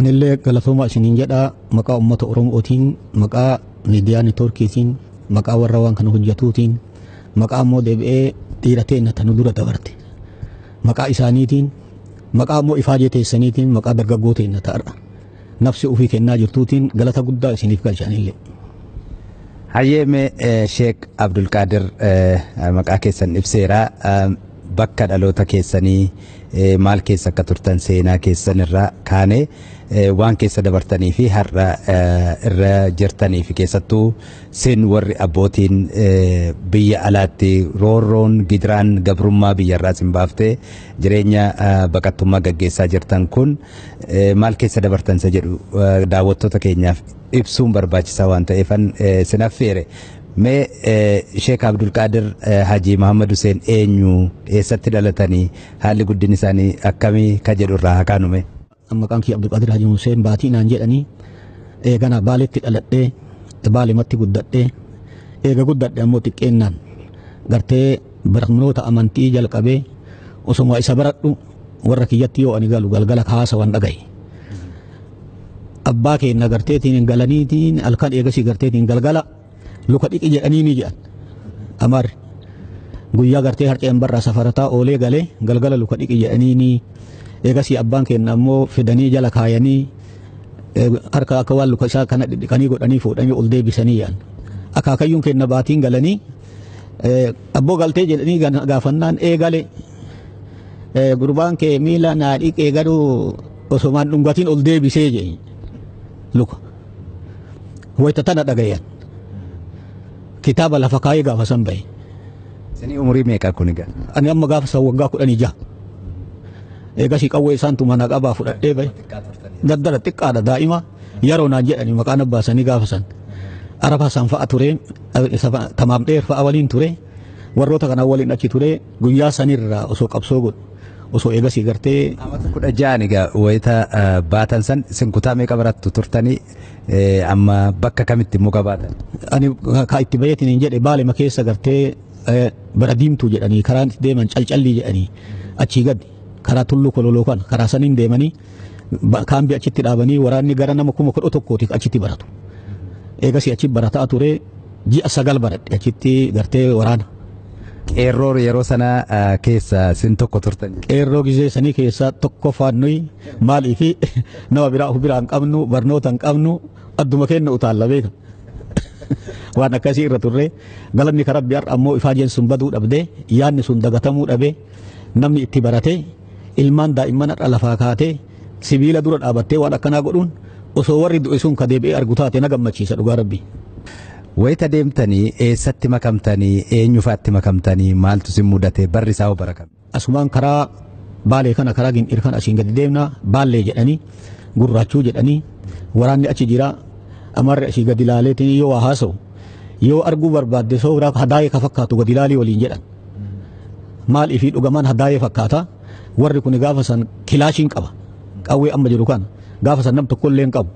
Anillee galatooma isiniin jedha, maqaa uummata Oromootiin, maqaa miidiyaa neetwoorkiitiin, maqaa warra waan kana hojjetuutiin, maqaa immoo deebi'ee dhiira teenna tanu dura dabarte maqaa isaaniitiin, maqaa immoo ifaajee teessaniitiin, maqaa dargaggoo teenna ta'arra nafsi ofii kennaa jirtuutiin galata guddaa isiniif galchanillee. Hayyee, mee Sheek Abdulqaadir, maqaa keessan ibseera. Bakka dhaloota keessanii, maal keessa akka turtan, seenaa keessan irraa kaane, waan keessa dabartanii fi har'a irra jirtanii fi keessattuu sin warri abbootiin biyya alaatti roorroon gidiraan gabrummaa biyyarraa sin baaftee jireenya baqattummaa gaggeessaa jirtan kun maal keessa dabartan isa jedhu daawwattoota keenyaaf ibsuun barbaachisaa waan ta'eefan sin affeere. Mee Sheek Abdulqaadir Haji Muhammad Hussein eenyu, eessatti dhalatanii, haalli guddinni isaanii akkamii ka jedhu irraa haa kaanume. Maqaan kiyya Abdulqaadir Haji Hussein Baatii naan jedhanii. Eegana Baaletti dhaladhee, Baalematti guddadhee, eega guddadhe ammoo xiqqeennaan gartee barnoota amantii jalqabee osoma isa baradhu warra kiyyatti yoo ani galu galgala kaasa waan dhagaye. Abbaa keenya garteetiin galaniitiin halkan eegasii garteetiin galgala luka dhiqi jedhanii ni jedhan. Amarri guyyaa gartee harceen barraa safarataa oolee galee galgala luka dhiqi jedhanii ni eegasii abbaan keenya ammoo fidanii jala kaayanii harka akka waan luka isaa kana dhidhiqanii godhanii fuudhanii ol deebisanii jedhan. Akaakayyuun keenya baatiin galanii abboo galtee jedhanii gaafannaan eegale gurbaan kee miila naa dhiqee garuu osomaan dhungatiin ol deebisee jedhe luka. Wayita tana dhagayan. Kitaaba lafa kaayee gaafa san bahe. Isinii umurii meeqa kun egaa? Ani amma gaafa san waggaa 16. Eegasii qawwee isaan tumana qabaa fudhadhee bahe. Daddara xiqqaadha, daa'ima yeroo naan jedhani maqaan abbaasanii gaafa san. Arafa san fa'a ture, tamaam dheer fa'a waliin ture, warroota kanaa waliin achi ture, guyyaa sanirraa osoo qabsoo godhu osoo eegasii gartee. Amata 16 egaa wayita baatan san isin kutaa meeqa barattu turtanii, amma bakka kamitti immoo qabaatan? Ani ka itti bayeetiin hin jedhe Baalema keessa gartee bara diimtuu jedhanii karaan itti deeman calcallii jedhanii achii gadi karaa tulluu kololoo kana karaa saniin deemanii kaambii achitti dhaabanii waraanni gara nama 11,000tiif achitti baratu. Eegasii achi barataa ture, ji'a 9 baradhe achitti gartee waraana. Qeerroo yeroo sana keessa sin tokko turtan. Qeerroo gizee sanii keessaa tokkoffaan nuyi, maalii fi nama biraa of biraa hin qabnu, barnoota hin qabnu, adduma kenna utaalla beeka. Waan akkasii irra turre. Galanni ka Rabbi, har'a ammoo ifaajeen sun baduu dhabdee, yaadni sun dagatamuu dhabee, namni itti baratee ilmaan daa'imman har'a lafaa kaatee sibiila dura dhaabattee waan akkanaa godhuun osoo warri du'e sun ka deebi'ee argu taate na gammachiisa, dhugaa Rabbi. Wayita deemtanii eessatti makamtanii, eenyu fa'aatti makamtanii, maaltu sin mudate, barri isaa hoo bara kam? Asumaan karaa Baalee kana, karaa Gindhiir kana asiin gadi deemna, Baallee jedhanii, Gurraachuu jedhanii, waraanni achi jira. Amarri asii gadi ilaaleetiin yoo waa haasa'u yoo arguu barbaadde sooraa hadaayee ka fakkaatu gadi ilaalii waliin jedhan. Maal ifii dhugamaan hadaayee fakkaata. Warri kun gaafa san kilaashiin qaba. Qawwee amma jiru kana gaafa san nam tokko illee hin qabu.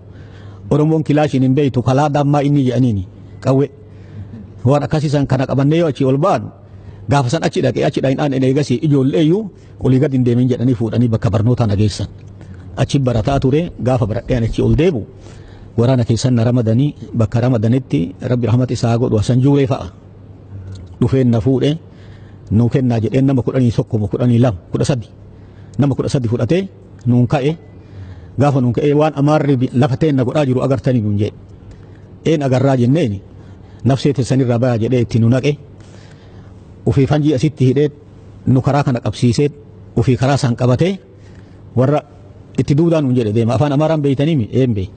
Oromoon kilaashiin hin beektu, kalaa dammaa inni jedhaniini qawwee. Waan akkasii san kana qabannee yoo achii ol baanu gaafa san achi dhaqee achi dhaqeen eegasii ijoollee iyyuu olii gadi hin deemin jedhanii fuudhanii bakka barnootaa nageessan. Achi barataa ture. Gaafa baradhee achi ol deebu waraana keessan na ramadanii, bakka ramadanitti Rabbi rahmat isaa godhu, Hasan Juuree fa'a dhufeen na fuudhe, nuu kennaa jedheen nama 11, 12, 13, nama 13 fudhatee nuun ka'e. Gaafa nuun ka'e waan Amaarri lafa teenna godhaa jiru agartanii nuun jedhe. Een agarraa jenneeni, nafsee teessanirraa bayaa jedhee itti nu naqe. Ofii fanjii asitti hidhee nu karaa kana qabsiisee ofii karaa san qabatee warra itti duudaan nuun jedhe, deema. Afaan Amaaraan beeytanii? Een beey.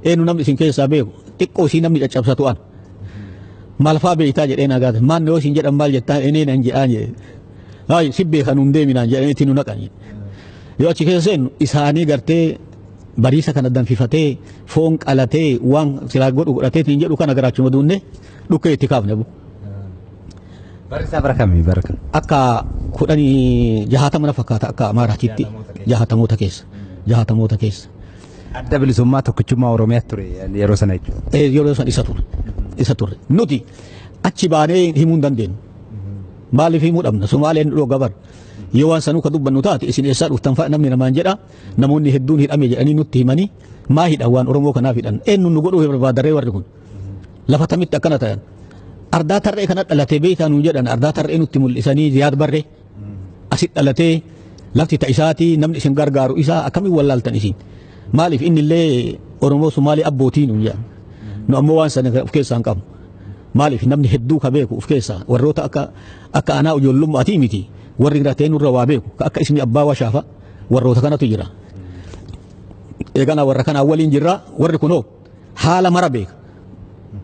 Eenyu namni isin keessaa beeku? Xiqqoo isii namni caccabsatu an. Maal faa beeytaa jedhee na gaafate. Maan yoo isin jedhan maal jettaan? Enee nan jedhaan jedhe. Hayi, si beekan nuun deeminaan jedhanii itti nu naqan. Yoo achi keessa seennu isaanii gartee bariisa kana danfifatee, foon qalatee, waan silaa godhu godhateetiin jedhu kana garaachuma duunne dhukkee itti kaafne bu. Barri isaa bara kamii, bara kam? Akka 60 na fakkaata akka Amaaraatitti, jaatamoota keessa, jaatamoota keessa. Adda Bilisummaa Tokkichummaa Oromiyaa ture yeroo sana jechuudha. Yeroo san isa ture, isa ture. Nuti achi baanee himuu hin dandeenyu. Maaliif himuu dhabna? Sumaaleen dhoo gabar. Yoo waan sanuu ka dubbannu taate isin eessaa dhuftan fa'a namni namaan jedha. Namoonni hedduun hidhame jedhanii nutti himanii maa hidhan waan Oromoo kanaaf hidhan. Eenyu nu godhuu barbaadaree warri kun. Lafa tamitti akkana ta'an. Ardaa tarree kana dhalatee beektaa nuun jedhan ardaa tarree nutti mul'isanii Ziyaad Barree. Asit dhalatee lafti ta isaatii namni isin gargaaru isaa akkamiin wallaaltan isin. Maaliif inni illee Oromoo Sumaalee abbootii nuun jedhan. Nu ammoo waan sana of keessaa hin qabnu. Maaliif namni hedduu ka beeku of keessaa warroota akka anaa ijoollummaa miti warri gartee nurra waa beeku akka ismi abbaa washaafa warroota kanatu jira. Eeganaa warra kanaa waliin jirra warri kunoo haala mara beeka.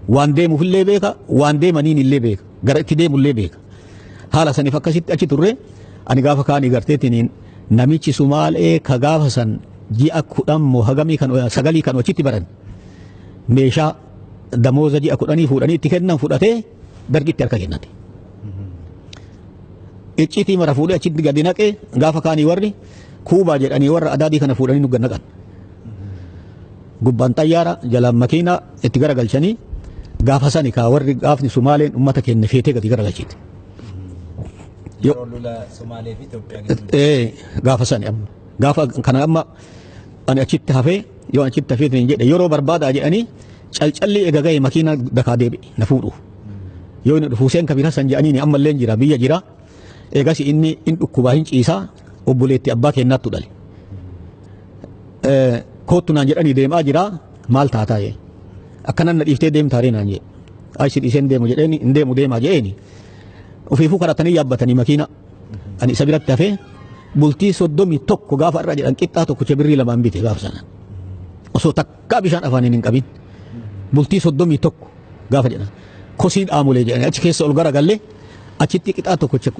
Waan deemuufillee beeka waan deemaniin illee beeka gara itti deemullee beeka. Haala saniif akkasitti achi turre ani gaafa kaanii garteetiin namichi Sumaalee ka gaafa san ji'a 10 moo hagamii kan 9 kan achitti baran meeshaa damooza ji'a 10 fuudhanii itti kennan fudhatee dargitti harka kennate. Icciitii mara fuudhee achitti gadi naqee gaafa kaanii warri Kuubaa jedhanii warra adaadii kana fuudhanii nu gad naqan. Gubbaan xayyaara jalaan makiinaa itti garagalchanii gaafa sani kaa warri gaafni Sumaaleen uummata keenya feetee gadi garagalchite. Yeroo lola Somaalee fi Itoophiyaa gidduu. Gaafa sani amma gaafa kana amma ani achitti hafee yoo achitti hafee hin jedhe yeroo barbaadaa jedhanii calcalli eega ga'e makiinaa dakaa deebi'e na fuudhu. Yoo inni dhufu Huseen Kabiir Hassan jedhaniini ammallee jira biyya jira. Eegas inni in dhukkubaa hin ciisaa obboleetti abbaa keenyaattu dhale. Koottu naan jedhanii deemaa jira maal taataa jee. Akkanan na dhiiftee deemtaa ree naan jee. Achi dhiiseen deemu jedheeni hin deemu deemaa jeeni. Ofiifuu kadhatanii yaabbatanii makiina. Ani isa biratti hafee bultii 31 gaafa irra jedhan qixxaa tokkicha birrii 2 bite gaafa sana. Osoo takkaa bishaan afaaniin hin qabin. Bultii 31 gaafa jedhan. Kosii dhaamolee jedhanii achi keessa ol garagallee achitti qixxaa tokkicha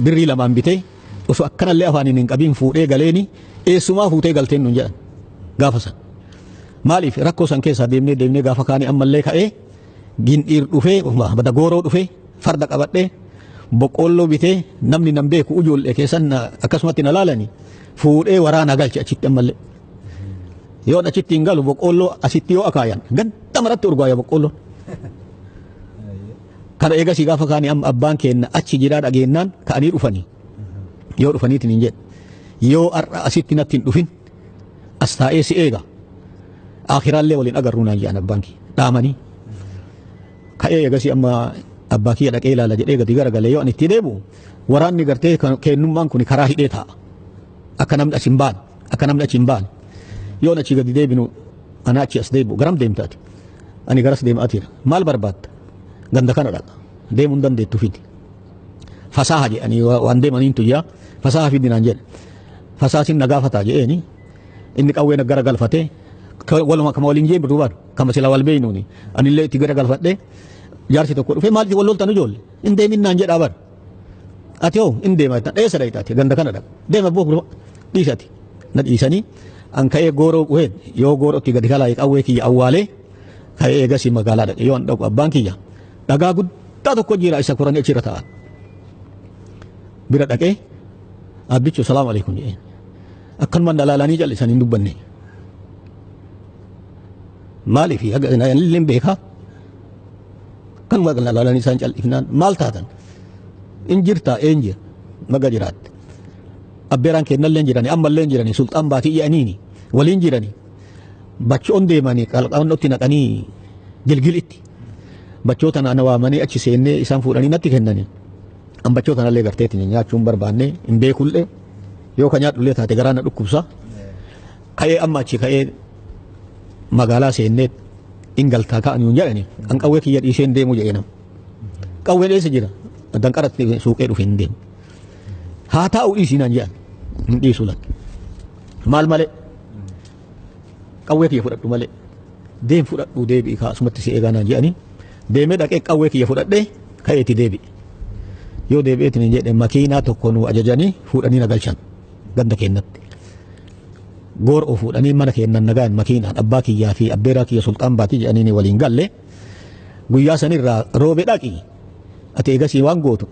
birrii 2 bitee osoo akkanallee afaaniin hin qabin fuudhee galeeni eessumaa fuutee galteen nuun jedhan gaafa san. Maaliif rakkoo san keessaa deemnee deemnee gaafa kaanii ammallee ka'ee gindhiir dhufee bada gooroo dhufee farda qabadhee boqqoolloo bitee namni nan beeku ijoollee keessan akkasumatti na laalani fuudhee waraana galche achitti ammallee. Yoo achitti hin galu boqqoolloo asitti yoo akaayan ganda maratti urgaaya boqqoolloon. Kana eegasii gaafa kaanii amma abbaan keenya achi jiraa dhageennaan ka'anii dhufanii. Yoo dhufaniitiin hin jedhe yoo har'a asitti natti hin dhufin as taa'ee si eega akiraallee waliin agarruu naan jedhan abbaan kiyya dhaamanii. Ka'ee eegasii amma abbaa kiyya dhaqee ilaala jedhee gadi garagalee yoo ani itti deebi'u waraanni gartee kennummaan kun karaa hidhee taa'a. Akka namni achi hin baane akka namni achi hin baane yoo achi gadi deebinu ana achi as deebi'u garam deemtaati ani garas deemaatiira maal barbaadda ganda kana dhaqa deemuu hin dandeettu fidi. Fasaaha jedhanii waan deemaniin tuyyaa fasaaha fidi naan jedhe fasaasin na gaafataa jedheeni inni qawwee na gara galfatee waluma kama waliin jee duubaan kama sila wal beeynuuni anillee itti gara galfadhee jaarsi tokko dhufee maal wal loltan ijoolle hin deemin naan jedhaa bar ati hoo hin deema jettan eessa dhayitaati ganda kana dhaqa deema boo dhiisati na dhiisanii an ka'ee gooroo bu'een yoo goorootti gadi kalaa'e qawwee kiyya awwaalee ka'ee eegasii magaalaa dhaqe yoo an dhaqu abbaan kiyya dhagaa guddaa tokko jira isa koranii achirra taa'an. Bira dhaqee abbichu salaamu alaikum jedheen. Akkanumaan dhalaalanii callisan hin dubbanne. Maaliif haga illee beekaa? Akkanuma dhalaalanii isaan callifnaan maal taatan? In jirtaa een jira maga jiraatte. Abbeeraan kennallee jirani ammallee jirani sulxaan baatii jedhaniini waliin jirani. Bachoon deemanii qalqaannootti naqanii gilgilitti. Bachoota na waamanii achi seennee isaan fuudhanii natti kennanii. An bachoota nallee garteetiin nyaachuun barbaanne hin beekullee yoo ka nyaadhullee taate garaa na dhukkubsa. Ka'ee amma achi ka'ee magaalaa seennee hin galtaa ka'anii jedhani an qawwee kiyya dhiisee hin deemu jedhee nama. Qawween eessa jira? Danqaratti suuqee dhufe hin deemu. Haa taa'u dhiisii naan jedhan hin dhiisu lakki. Maal malee? Qawwee kiyya fudhadhu malee. Deem fudhadhu deebi'i kaasumatti si eegaa naan jedhanii deemee dhaqee qawwee kiyya fudhadhee ka'eeti deebi'e. Yoo deebi'eetiin hin jedhe makiinaa tokko nu ajajanii fuudhanii na galchan ganda keenyatti. Goor'oo fuudhanii mana keenyan nagaan makiinaan abbaa kiyyaa fi abbeeraa kiyya sulxaan baatii jedhanii waliin galle guyyaa sanirraa roobe dhaqi ati eegasii waan gootu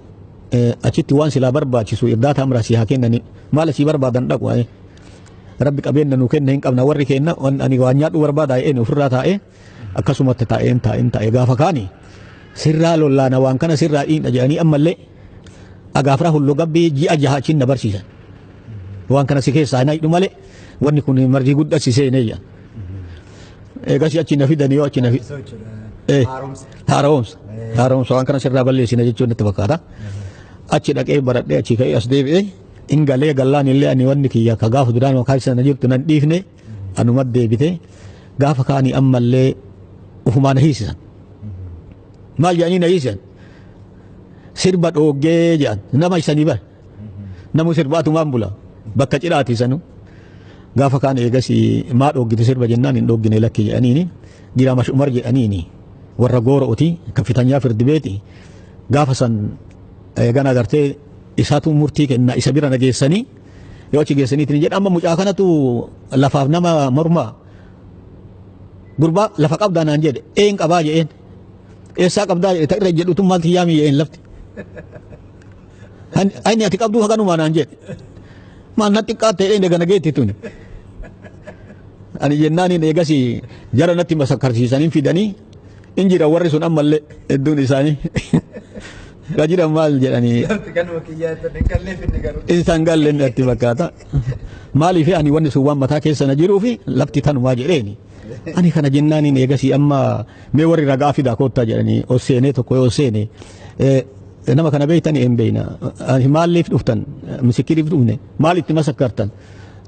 achitti waan silaa barbaachisu irdaata amraa si haa kennani maal asii barbaadan dhaqu rabbi qabeenya nu kenna hin qabna warri kenna ani waan nyaadhu barbaada een ofirraa taa'ee akkasumatti taa'een taa'een taa'ee gaafa kaani sirraa lollaana waan kana sirraa dhiinha jedhanii ammallee Agaafraa hulloo gabbii ji'a jaha achiin na barsiisan. Waan kana si keessaa hin hidhu malee wanni kun marjii guddaa si seenee jedhan. Eegas achi na fidanii yoo achi na fidan. Haaromsa. Haaromsa waan kana sirraa balleessina jechuun natti fakkaata. Achi dhaqee baradhee achi ka'ee as deebi'ee in galee gallaan illee ani wanni kiyya ka gaafa duraan maqaa sana jirtu nan dhiifne anuma deebite gaafa kaanii ammallee ufumaa na hiisisan. Maal jedhanii na hiisisan? Sirba dhoogee jedhan nama isanii bara. Namu sirbaatumaan bula bakka cidhaati sanu. Gaafa kaan eegas maa dhoggite sirba jennaan hin dhoggine lakki jedhaniini Giraamash Umar jedhaniini warra goora'uti kafitanyaa firdi beeti gaafa san eegana agartee isaatu murtii kenna isa bira na geessanii yoo achi geessaniitiin jedha amma mucaa kanatu lafaaf nama mormaa gurbaa lafa qabdaa naan jedhe een qabaa jedheen eessaa qabdaa jedhe ta irra jedhutu maalti yaami jedheen lafti Inni ati qabduu haganumaa naan jedhe maal natti xiqqaatte jedheen eegana geetti tuni. Ani jennaaniin eegas jara natti masakkarsiisanii fidanii in jira warri sun ammallee hedduun isaanii. Ka jiran maal jedhanii. Isaan galle natti fakkaata. Maaliif ani wanni sun waan mataa keessa na jiruu fi lafti tanumaa jedheeni. Ani kana jennaaniin eegasii amma mee warri ragaa fidaa koottaa jedhanii ol seenee tokko yoo seene nama kana beeytanii hin beeyna. Maaliif dhuftan misikiriif dhufne maal itti masakkartan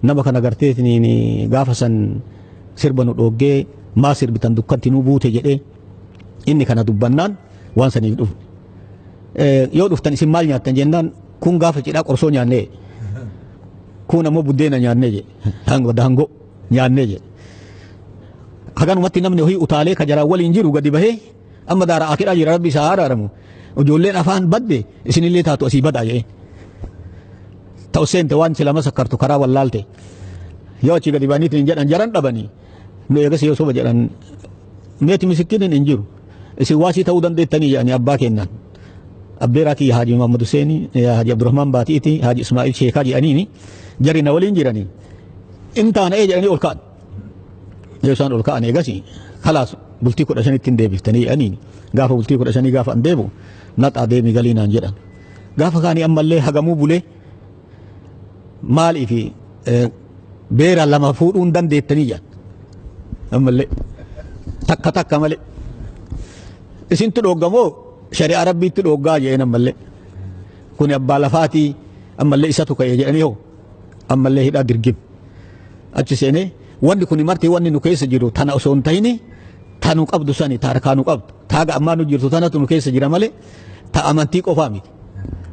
nama kana garteetiin gaafa san sirba nu dhoggee maa sirbitan dukkanti nu buute jedhee inni kana dubbannaan waan saniif dhufne. Yoo dhuftan isin maal nyaattan jennaan kun gaafa cidhaa qorsoo nyaannee kun ammoo buddeena nyaannee jedhe daangoo nyaannee jedhe. Haganumatti namni ho'i utaalee ka jaraan waliin jiru gadi bahee amma daara akiraa jira rabbi isaa araaramu ijoolleen afaan badde isinillee taatu asii badaa jedhee. Ta'u seente waan sila masakkartu karaa wallaalte yoo achi gadi ba'aniitiin jedhan jaran dhabanii nu eegas yoo soba jedhan meeti misikkiin hin jiru isin waasii ta'uu dandeettanii jedhanii abbaa kennan. Abbeeraa kiyya Haaji Muhammad Huseeni Haaji Abdurrahman Baatiiti Haaji Ismaa'il Sheekaa jedhaniini jarri na waliin jiranii in taana ee jedhanii ol ka'an. Yoo isaan ol ka'an eegasi kalaas bultii 15tti hin deebiftanii jedhaniini gaafa bultii 15 gaafa an deebu naxaa deemii galii naan jedhan. Gaafa kaanii ammallee hagamuu bulee maaliif beera lama fuudhuun dandeettanii jedhan ammallee takka takka malee isintu dhooggamoo shari'aa rabbiitti dhooggaa jedheen ammallee kun abbaa lafaatii ammallee isatu ka'ee jedhanii hoo ammallee hidhaa dirgim achi seenee wanni kun marti wanni nu keessa jiru tana osoo hin ta'ini ta nu qabdu sani ta harkaa nu qabdu taaga ammaa nu jirtu tanatu nu keessa jira malee ta amantii qofaa miti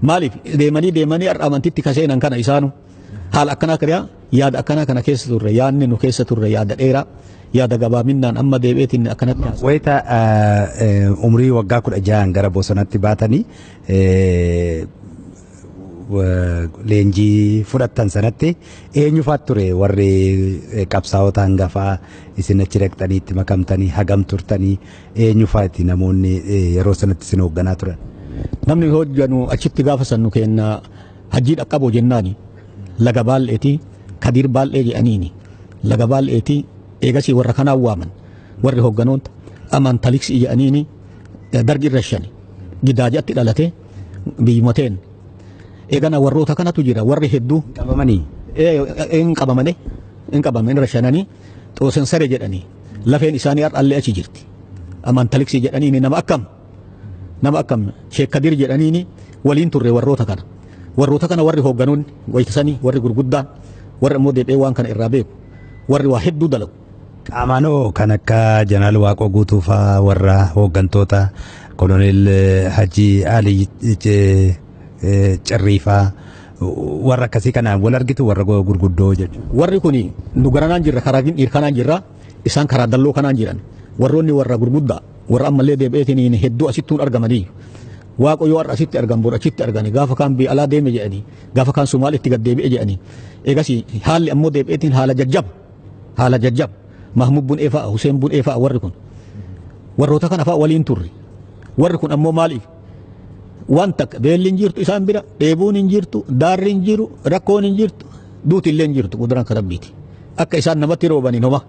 maaliif deemanii deemanii har'a amantiitti kaseenan kana isaanu haala akkanaa kiriyaa yaada akkanaa kana keessa turre yaadni nu keessa turre yaada dheeraa yaada gabaabinnaan amma deebi'eetiin akkanatti haasa'u. Wayita umrii waggaa 16 gara bosonatti baatanii leenjii fudhattan sanatti eenyufaat ture warri qabsaa'ota hangafaa isin achi dhaqxanii itti makamtanii hagam turtanii eenyufaati namoonni yeroo sanatti isin hoogganaa turan? Namni hojjanu achitti gaafa san nu kenna hajjii dhaqqaboo jennaani laga baay'eeti kadiir baay'ee jedhaniini laga baay'eeti eegasii warra kanaan waaman warri hoogganoota amantaliksi jedhaniini dargi irra shani gidaajatti dhalate biyyumateen eegana warroota kanatu jira warri hedduu qabamanii hin qabamane hin qabamne irra shananii xoosensare jedhanii lafeen isaanii har'allee achi jirti amantaliksi jedhaniini nama akkam sheekkadir jedhaniini waliin turre warroota kana warri hoogganoonni waytasanii warri gurguddaan warri ammoo deebi'ee waan kana irraa beeku warri waa hedduu dalagu. Qaamaanoo kan akka Jeneraal Waaqoo Guutuu fa'aa warra hooggantoota Koloneel Hajii Alii Cirrii fa'aa warra akkasii kanaan wal argitu warra gurguddoo jechuudha. Warri kun nu garanaan jirra karaa kanaan jirra isaan karaa dalloo kanaan jiran warroonni warra gurguddaa warra ammallee deebi'eetiin hedduu asittuun argamanii Waaqoo yoo har'a asitti argan bor achitti argani gaafa kaan biyya alaa deeme jedhanii gaafa kaan Somaalitti gad deebi'e jedhanii eegas haalli ammoo deebi'eetiin haala jajjaba Mahmud Bun'ee fa'a Hussein Bun'ee fa'a warri kun warroota kana fa'a waliin turre warri kun ammoo maaliif waan takka beelli hin jirtu isaan bira dheebuun hin jirtu daarri hin jiru rakkoon hin jirtu duuti illee hin jirtu kuduraan kan rabbiiti akka isaan namatti roobaniin homa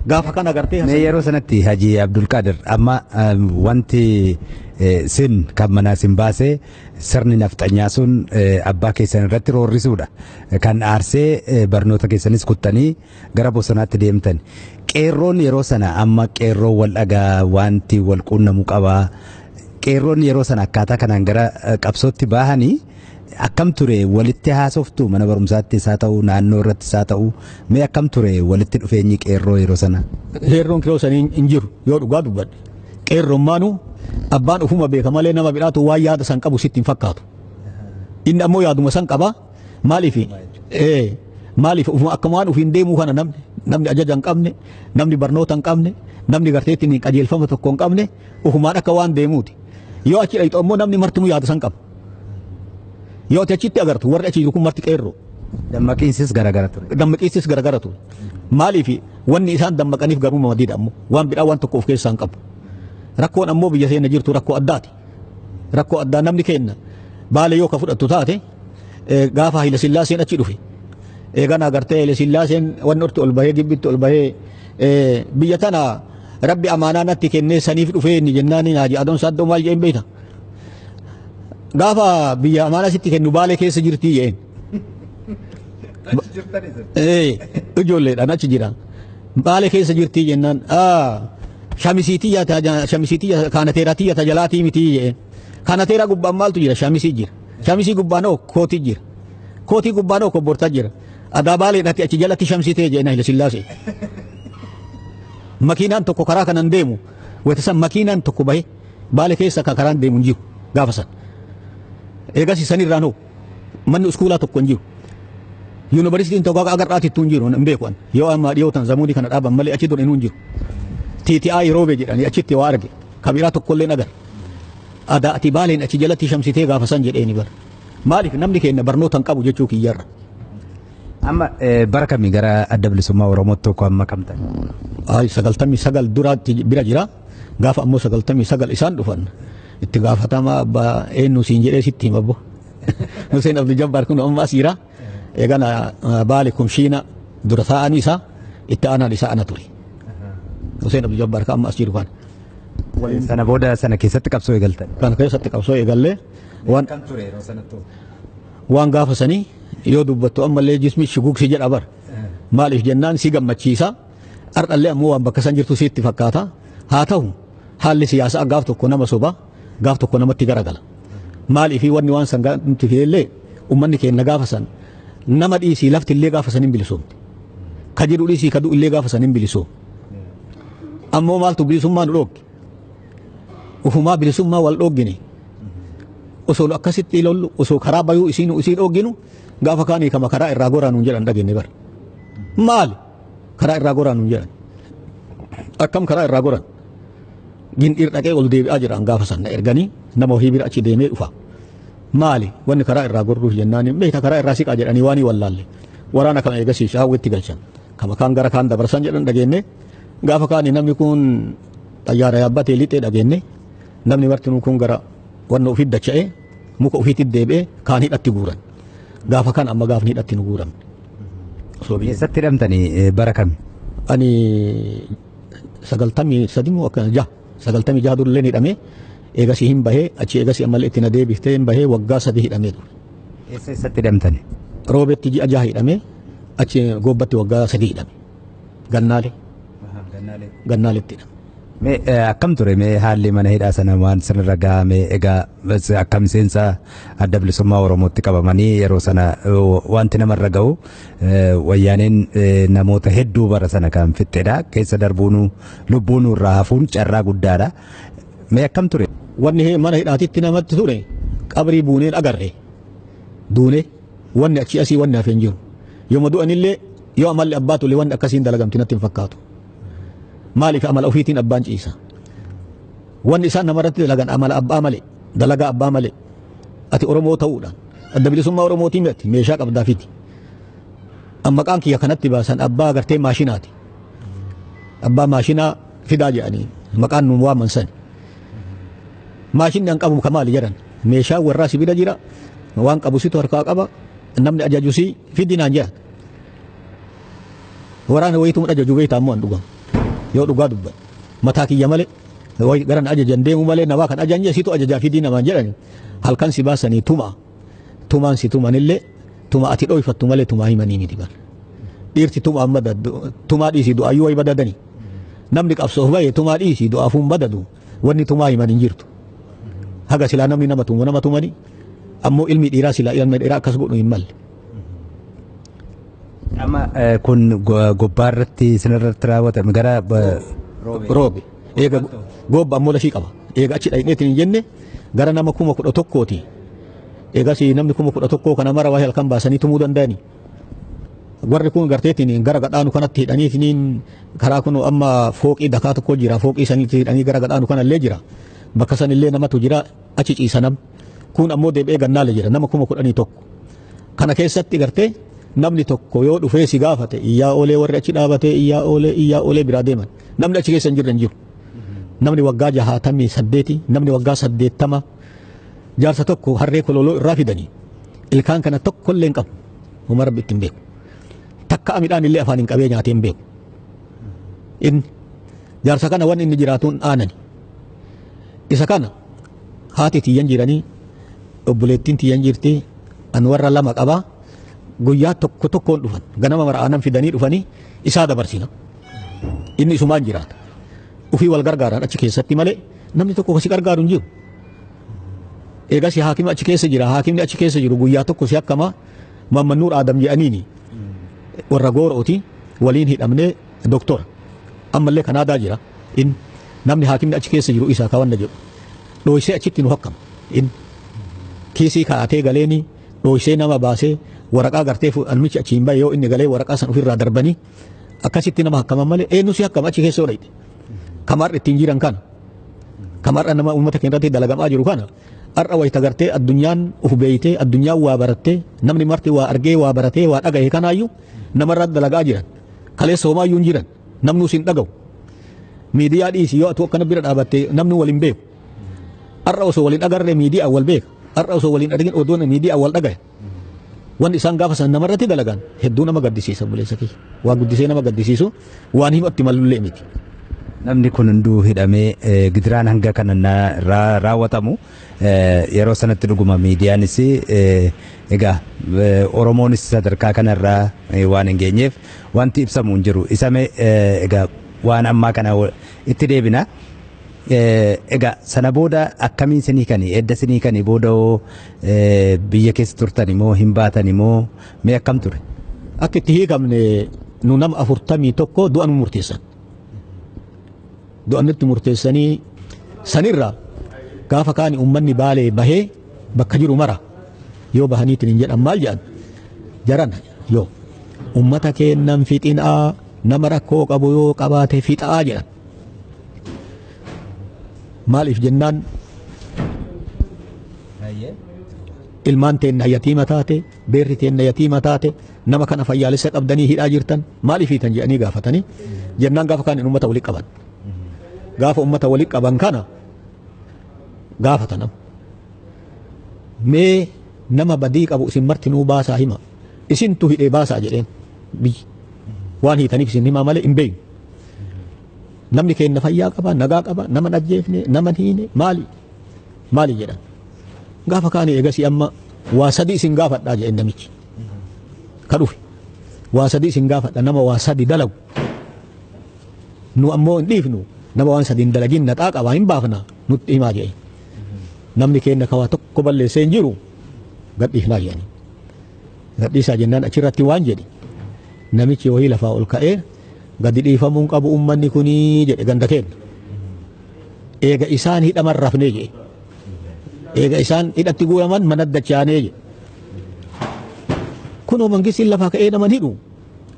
Gaafa kana gartee. Mee yeroo sanatti Haji Abdulqaadir amma wanti sin kan manaa sin baasee sirni nafxanyaa sun abbaa keessan irratti roorrisuudha. Kan aarsee barnoota keessanis kuttanii gara bosonaatti deemtan. Qeerroon yeroo sana amma qeerroon wal dhagaa wanti wal quunnamu qabaa. Qeerroon yeroo sana akkaataa kanaan gara qabsootti bahanii akkam ture walitti haasoftu mana barumsaatti isaa ta'u naannoo irratti isaa ta'u mee akkam ture walitti dhufeenyi qeerroo yeroo sana? Qeerroon yeroo sanii hin jiru yoo dhugaa dubbadhe. Qeerroon maanu abbaan ufuma beeka malee nama biraatu waan yaada san qabu sitti hin fakkaatu. Inni ammoo yaaduma san qaba maaliif maaliif ufuma akkuma waan ofiin deemuu kana namni ajaja hin qabne namni barnoota hin qabne namni garteetti qajeelfama tokko hin qabne ufumaan akka waan deemuuti. Yoo achi dhayxu ammoo namni martinuu yaada san qaba. Yoo ati achitti agartu warri achi jiru kun marti qeerroo. Dammaqiinsis garagara ture. Dammaqiinsis garagara ture. Maaliif wanni isaan dammaqaniif garuu madiidha ammoo waan biraa waan tokko of keessaa hin qabu. Rakkoon ammoo biyya seena jirtu rakkoo addaati. Rakkoo addaa namni kenna baale yoo ka fudhattu taate gaafa Haayila Sillaaseen achi dhufe. Eegana agartee Haayila Sillaaseen wanni orti ol bahee gibbitti ol bahee biyya tana rabbi amaanaa natti kennee saniif dhufee inni jennaan Haaji Adoon Saaddoo maal jedheen beekta. Gaafa biyya amaanaa sitti kennu baalee keessa jirtii jeen. Ijoolleedhaan achi jira. Baalee keessa jirtii jennaan shamisiitiyya kaanateeraatiyya tajalaatii mitii jeen. Kaanateeraa gubbaan maaltu jira shamisii jira. Shamisii gubbaan hoo kootii jira. Kootii gubbaan hoo kobbortaa jira. Adaa baaleedhaatti achi jalatti shamsitee jeen Haayila Sillaasee. Makiinaan tokko karaa kanan deemu wayita san makiinaan tokko bahe baale keessa kan karaan deemu hin jiru gaafa san. Eegas sanirraan hoo manni iskuulaa tokko hin jiru. Yuunivarsiitiin tokko akka agarraatti hin jiru hin beeku an. Yoo amma dhiyootan zamuudii kana dhaaban malee achi dur hin jiru. TTI roobee jedhanii achitti waa arge kabiraa tokkollee agar. Adaa ati baaleen achi jalatti shamsitee gaafa san jedheeni bara. Maaliif namni keenya barnoota hin qabu jechuu kiyyarra. Amma bara kamii gara adda bilisummaa Oromootti tokko amma kam ta'e? 99 duraatti bira jira. Gaafa ammoo 99 isaan dhufan itti gaafatama abbaa eenyu siin jedhee sitti hima abbo. Hussein Abdul Jabbaar kun amma as jira. Eegana baale kumshiina dura taa'anii isaa itti aanaan isaa ana ture. Hussein Abdul Jabbaar kan amma as jiru kana. Sana booda sana keessatti qabsoo eegaltan. Kana keessatti qabsoo eegallee waan Kam ture yeroo sanatti? Waan gaafa sanii yoo dubbattu ammallee jismi shugugsi jedha bara. Maaliif jennaan si gammachiisa. Ardhallee ammoo waan bakka san jirtu sitti fakkaata. Haa ta'u haalli siyaasaa gaaf tokko nama soba gaaf tokko namatti garagala. Maaliif wanni waan san nuti fidellee uummanni keenya gaafa san nama dhiisii lafti illee gaafa san hin bilisoomte. Ka jedhu dhiisii ka du'u illee gaafa san hin bilisoomne. Ammoo maaltu bilisummaa nu dhoogge? Ufumaa bilisummaa wal dhooggine. Osoo akkasitti lollu osoo karaa bayuu isiin isii dhoogginu gaafa kaanii kama karaa irraa goraanuun jedhan dhageenye bara. Maali? Karaa irraa goraanuun jedhan. Akkam karaa irraa goran? Gindhiir dhaqee ol deebi'aa jiran gaafa sana erganii nama ofii bira achi deemee dhufa. Maali? Wanni karaa irraa gorruuf jennaan beekta karaa irraa siqaa jedhanii waan wallaalle. Waraana kana eegasii shaawwitti galchan. Kama kaan gara kaan dabarsan jedhan dhageenye gaafa kaanii namni kun xayyaara yaabbatee lixee dhageenye namni martinuu kun gara wanna ofiit dacha'ee muka ofiitti deebi'ee kaan hidhatti guuran. Gaafa kan amma gaafni hidhatti nu guuramne. Eessatti hidhamtanii bara kami? Ani 93 moo akkana jaha 96 durallee hidhamee eegasii hin bahee achi eegasii ammallee itti na deebiftee hin bahee waggaa 3 hidhamee ture. Eessatti hidhamtanii? Roobetti ji'a 6 hidhamee achi gobbatti waggaa 3 hidhame. Gannaalee. Gannaaleetti hidhame. Mee akkam ture mee haalli mana hidhaa sana waan sanarra gahamee egaa akka miseensa adda bilisummaa Oromootti qabamanii yeroo sana wanti namarra gahu wayyaaneen namoota hedduu bara sana kan fixxedha keessa darbuunuu lubbuunuu irraa hafuun carraa guddaadha. Mee akkam ture? Wanni mana hidhaatitti namatti ture qabrii buuneen agarre duune wanni achi asii wanni hafeen jiru yooma du'anillee yoo amalli abbaa tole wanni akkasiin dalagamti natti hin fakkaatu. Maaliif amala ofiitiin abbaan ciisa. Wanni isaan namarratti dalagan amala abbaa malee dalagaa abbaa malee ati Oromoo ta'uudhaan adda bilisummaa Oromootiin miti meeshaa qabdaafiti. Amma maqaan kiyya kanatti baasan abbaa gartee maashinaati. Abbaa maashinaa fidaa jedhanii maqaan nuun waaman sani. Maashinni an qabu kamaali jedhan meeshaa warraa sibila jira waan qabu situ harkaa qaba namni ajajusii fidi naan jedhan. Waraana wayituu ajaju beektaa ammoo an dhugamu. Yoo dhugaa dubban mataa kiyya malee wayi garan ajajan deemu malee namaa kan ajanje situ ajajaa fidii namaan jedhani halkan si baasanii tuma tumaan si tumanillee tuma ati dhoyfattu malee tumaa himanii miti bar. Dhiirti tuma amma tumaa dhiisii du'aayyuu wayi badadani. Namni qabsoof bahe tumaa dhiisii du'aafuun badadu wanni tumaa himan hin jirtu. Haga silaa namni nama tumu nama tumani ammoo ilmi dhiiraa silaa ilma dhiiraa akkas godhu hin malle. Amma kun gubbaa irratti isinirratti raawwatame gara Roobe. Eega gobba ammoo lafii qaba. Eega achi dhaqneetiin hin jenne gara nama 11,000ti. Eegas namni 11,000 kana mara waa'ee halkan baasanii tumuu danda'ani. Warri kun garteetiin gara gadhaanu kanatti hidhaniitiin karaa kun amma fooqii dakaa tokko jira fooqii sanitti hidhanii gara gadhaanu kanallee jira. Bakka sanillee namatu jira achi ciisa nam. Kun ammoo deebi'ee gannaale jira nama 11,000. Kana keessatti gartee namni tokko yoo dhufee si gaafate iyyaa oolee warri achi dhaabatee iyyaa oolee iyyaa oolee biraa deeman. Namni achi keessa hin jirre hin jiru. Namni waggaa 68 namni waggaa 80 jaarsa tokko harree kololoo irraa fidanii ilkaan kana tokkollee hin qabu. Homa rabbi ittiin beeku. Takka midhaan illee afaan hin qabee nyaatee hin beeku. Inni jaarsa kana wanni inni jiraatuun aanani. Isa kana haati tiyyan jiranii obboleettiin tiyyan jirti an warra lama qabaa guyyaa tokko tokkoon dhufan ganama mara aanan fidanii dhufanii isaa dabarsina. Inni isumaan jiraata. Ufii wal gargaaran achi keessatti malee namni tokko si gargaaru hin jiru. Eegas haakimni achi keessa jira haakimni achi keessa jiru guyyaa tokko si akkama Mammannuur Aadam jedhaniini warra goorooti waliin hidhamnee doktora ammallee Kanaadaa jira inni namni haakimni achi keessa jiru isaa kawanna jedhu dhooysee achitti nu hakkama inni kiisii kaa'atee galeeni dhooysee nama baasee waraqaa gartee namichi achi hin bahe yoo inni galee waraqaa san ofirraa darbanii akkasitti nama hakkaman malee eenyu si hakkama achi keessa yoo kamarra ittiin jiran kana kamarra nama uummata keenya irratti dalagamaa jiru kana har'a wayita gartee addunyaan uf beeytee addunyaan waa barattee namni marti waa argee waa baratee waa dhagahe kanaayyuu namarra dalagaa jiran kaleessa homaayyuu hin jiran namni usin dhagahu miidiyaa dhiisi yoo atu akkana bira dhaabattee namni wal hin beeku har'a osoo waliin agarree miidiyaa wal beeka har'a osoo waliin argin odoon miidiyaa wal dhagahe wanni isaan gaafa san namarratti dalagan hedduu nama gaddisiisa buleessa kiyya waan guddisee nama gaddisiisu waan himatti malullee miti. Namni kun hunduu hidhamee gidiraan hanga kana raawwatamu yeroo sanatti dhuguma miidiyaanis egaa Oromoonis sadarkaa kanarraa waan hin geenyeef wanti ibsamu hin jiru. Isame egaa waan ammaa kana itti deebina. Egaa sana booda akkamiin sinii kani edda sinii kani booda biyya keessa turtan immoo hin baatan immoo mee akkam ture? Akka itti hiikamne nu nama 41 du'a nu murteessan. Du'a nutti murteessanii sanirra gaafa kaani uummanni Baalee bahee bakka jiru mara yoo bahaniitiin hin jedhan maal jedhan jaran yoo uummata keennan fixinaa nama rakkoo qabu yoo qabaate fixaa jedhan. Maaliif jennaan ilmaan teenna yatiima taate beerri teenna yatiima taate nama kana fayyaalessa qabdanii hidhaa jirtan maaliif hiitan jedhanii gaafatanii jennaan gaafa kaan uummata walitti qaban. Gaafa uummata walitti qaban kana gaafatanam. Mee nama badii qabu isin martinuu baasaa hima isintu hidhee baasaa jedheen biyyi waan hiitaniif isin himaa malee hin beeynu. Namni keenya fayyaa qaba nagaa qaba nama hin ajjeefne nama hin hiine maali maali jedhan. Gaafa kaanii eegasii amma waa sadi isin gaafadhaa jedheen namichi. Ka dhufe waa sadi isin gaafadha nama waa sadi dalagu. Nu ammoo hin dhiifnu nama waan sadi hin dalagin naxaa qabaa hin baafna nutti himaa jedheen. Namni keenya ka waa tokko balleessee hin jiru gadhiifnaa jedhanii. Gadhiisaa jennaan achirratti waan jedhe namichi wayii lafaa ol ka'ee gadi dhiifamuu hin qabu uummanni kunii jedhe ganda keenya. Eega isaan hidhaman rafnee jedhe. Eega isaan hidhatti guuraman mana dachaanee jedhe. Kunoo mangistiin lafaa ka'ee naman hidhu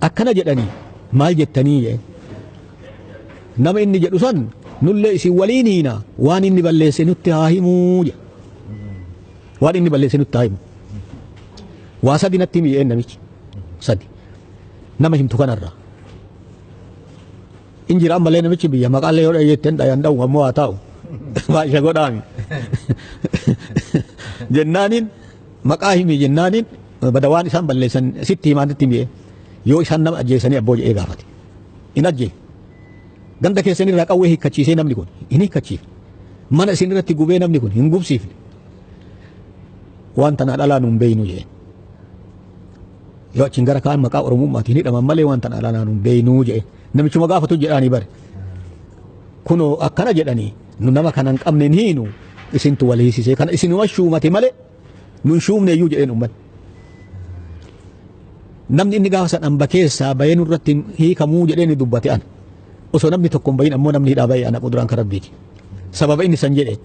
akkana jedhanii maal jettanii jedhe. Nama inni jedhu san nullee isin waliin hiina waan inni balleesse nutti haa himuu jedhe. Waan inni balleesse nutti haa himu. Waa sadi natti himi jedheen namichi. Sadi. Nama himtu kanarraa. Injira ammallee namichi biyya maqaallee yoo dhageetteen dhayan dha'u ammoo haa taa'u. Baay'ee godhaami. Jennaaniin maqaa himi jennaaniin bada waan isaan balleessan sitti himaa natti himi yoo isaan nama ajjeesanii abboo jedhee gaafate. In ajjee. Ganda keessan irraa qawwee hiikkachiisee namni kun hin hiikkachiifne. Mana isin irratti gubee namni kun hin gubsiifne. Waan tanaan alaa nuun beeynu jeen. Yoo achiin gara kaan maqaa Oromummaatiin hidhaman malee waan tanaan alaa nuun beeynuu jeen. Namichuma gaafatu jedhaanii bare. Kunoo akkana jedhanii nu nama kana hin qabne hin hiinu isintu wal hiisisee kana isinuma shuumate malee nun shuumne iyyuu jedheen uummanni. Namni inni gaafa san amba keessaa bahee nurratti hiikamuu jedhee ni dubbate ana. Osoo namni tokko hin bahin ammoo namni hidhaa bahee ana quduraan kan rabbiiti. Sababa inni san jedhe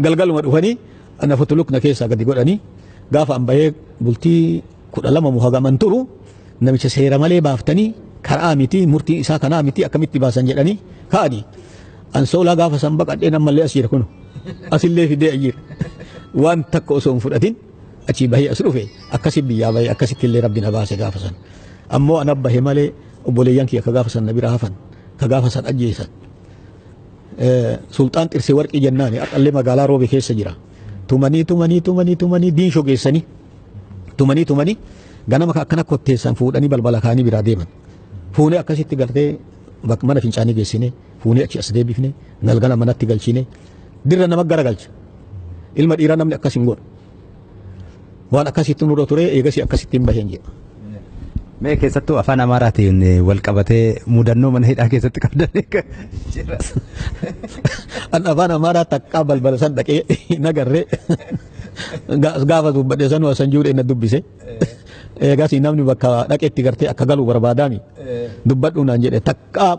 galgaluma dhufanii ana futulukna keessaa gadi godhanii gaafa an bahee bultii 12 mu hagaman turu namicha seera malee baaftanii karaa miti murtiin isaa kanaa miti akkamitti baasan jedhanii ka'anii. Ansoolaa gaafa san baqadhee ammallee as jira kunu asillee fidee jira. Waan takka osoo hin fudhatin achii bahee as dhufe akkasi biyyaa bahee akkasitti illee rabbi na baase gaafa san. Ammoo ana bahe malee obboleeyyan kiyya ka gaafa san na bira hafan ka gaafa san ajjeesan. Sulxaan Xirsee Warqii jennaani har'allee magaalaa Roobe keessa jira. Tumanii tumanii tumanii tumanii diinshoo geessanii tumanii tumanii ganama ka akkana kotteessan fuudhanii balbala kaanii biraa deeman. Fuunee akkasitti gartee mana fincaanii geessine fuunee achi as deebifne galgala manatti galchine dirra nama garagalcha. Ilma dhiiraa namni akkas hin godhu. Waan akkasitti nurra ture eegasii akkasitti hin baheen jedha. Mee keessattuu afaan Amaaraatiin wal qabatee mudannoo mana hidhaa keessatti qabdan jira. An afaan Amaaraa takkaa balbala san dhaqee hin agarree gaafa dubbadhe sanuu asan jiru na dubbise. Eegasii namni bakka dhaqetti gartee akka galu barbaadaami. Dubbadhu naan jedhe takkaa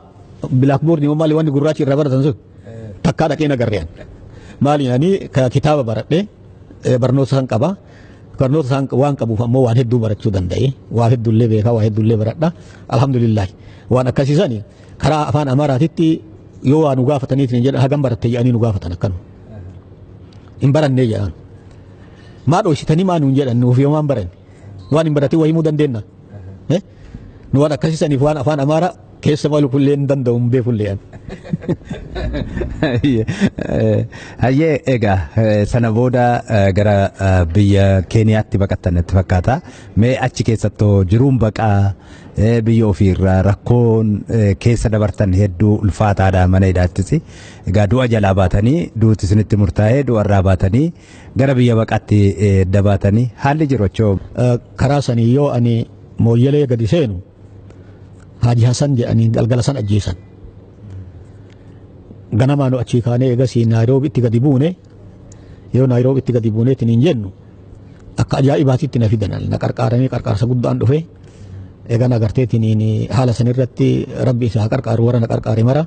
bilaakboordii maali wanni gurraachi irra baratan sun takkaa dhaqee hin agarree. Maali ani kitaaba baradhee barnoota san qaba. Barnoota isaan waan qabuuf ammoo waan hedduu barachuu danda'e waan hedduullee beekaa waan hedduullee baradha alhamdulillah waan akkasiisani karaa afaan Amaaraatitti yoo waa nu gaafataniitiin jedhan hagam baratte jedhanii nu gaafatan akkanu hin barannee jedhan maa dhoysitanii maa nuun jedhan nuuf yoo maan baranne waan hin baratin waa himuu dandeenna nu waan akkasiisaniif waan afaan Amaaraa keessa malu kullee hin danda'u hin beekullee. Hayyee egaa sana booda gara biyya Keeniyaatti baqattan natti fakkaata. Mee achi keessattoo jiruun baqaa biyya ofiirraa rakkoon keessa dabartan hedduu ulfaataadha mana hidhaattis. Egaa du'a jalaa baatanii duuti isinitti murtaa'ee du'arraa baatanii gara biyya baqaatti dabaatanii haalli jiru achoo. Karaa sanii yoo ani mooyyalee gadi seenu Haaji Hasan jedhanii galgala san ajjeesan. Ganamaa nu achii kaanee eegasii Naayiroobitti gadi buune yoo Naayiroobitti gadi buuneetiin hin jennu akka ajaa'ibaatitti na fidan na qarqaaranii qarqaarsa guddaan dhufe eegan agarteetiin haala sanirratti rabbi isaa qarqaaru warra na qarqaare mara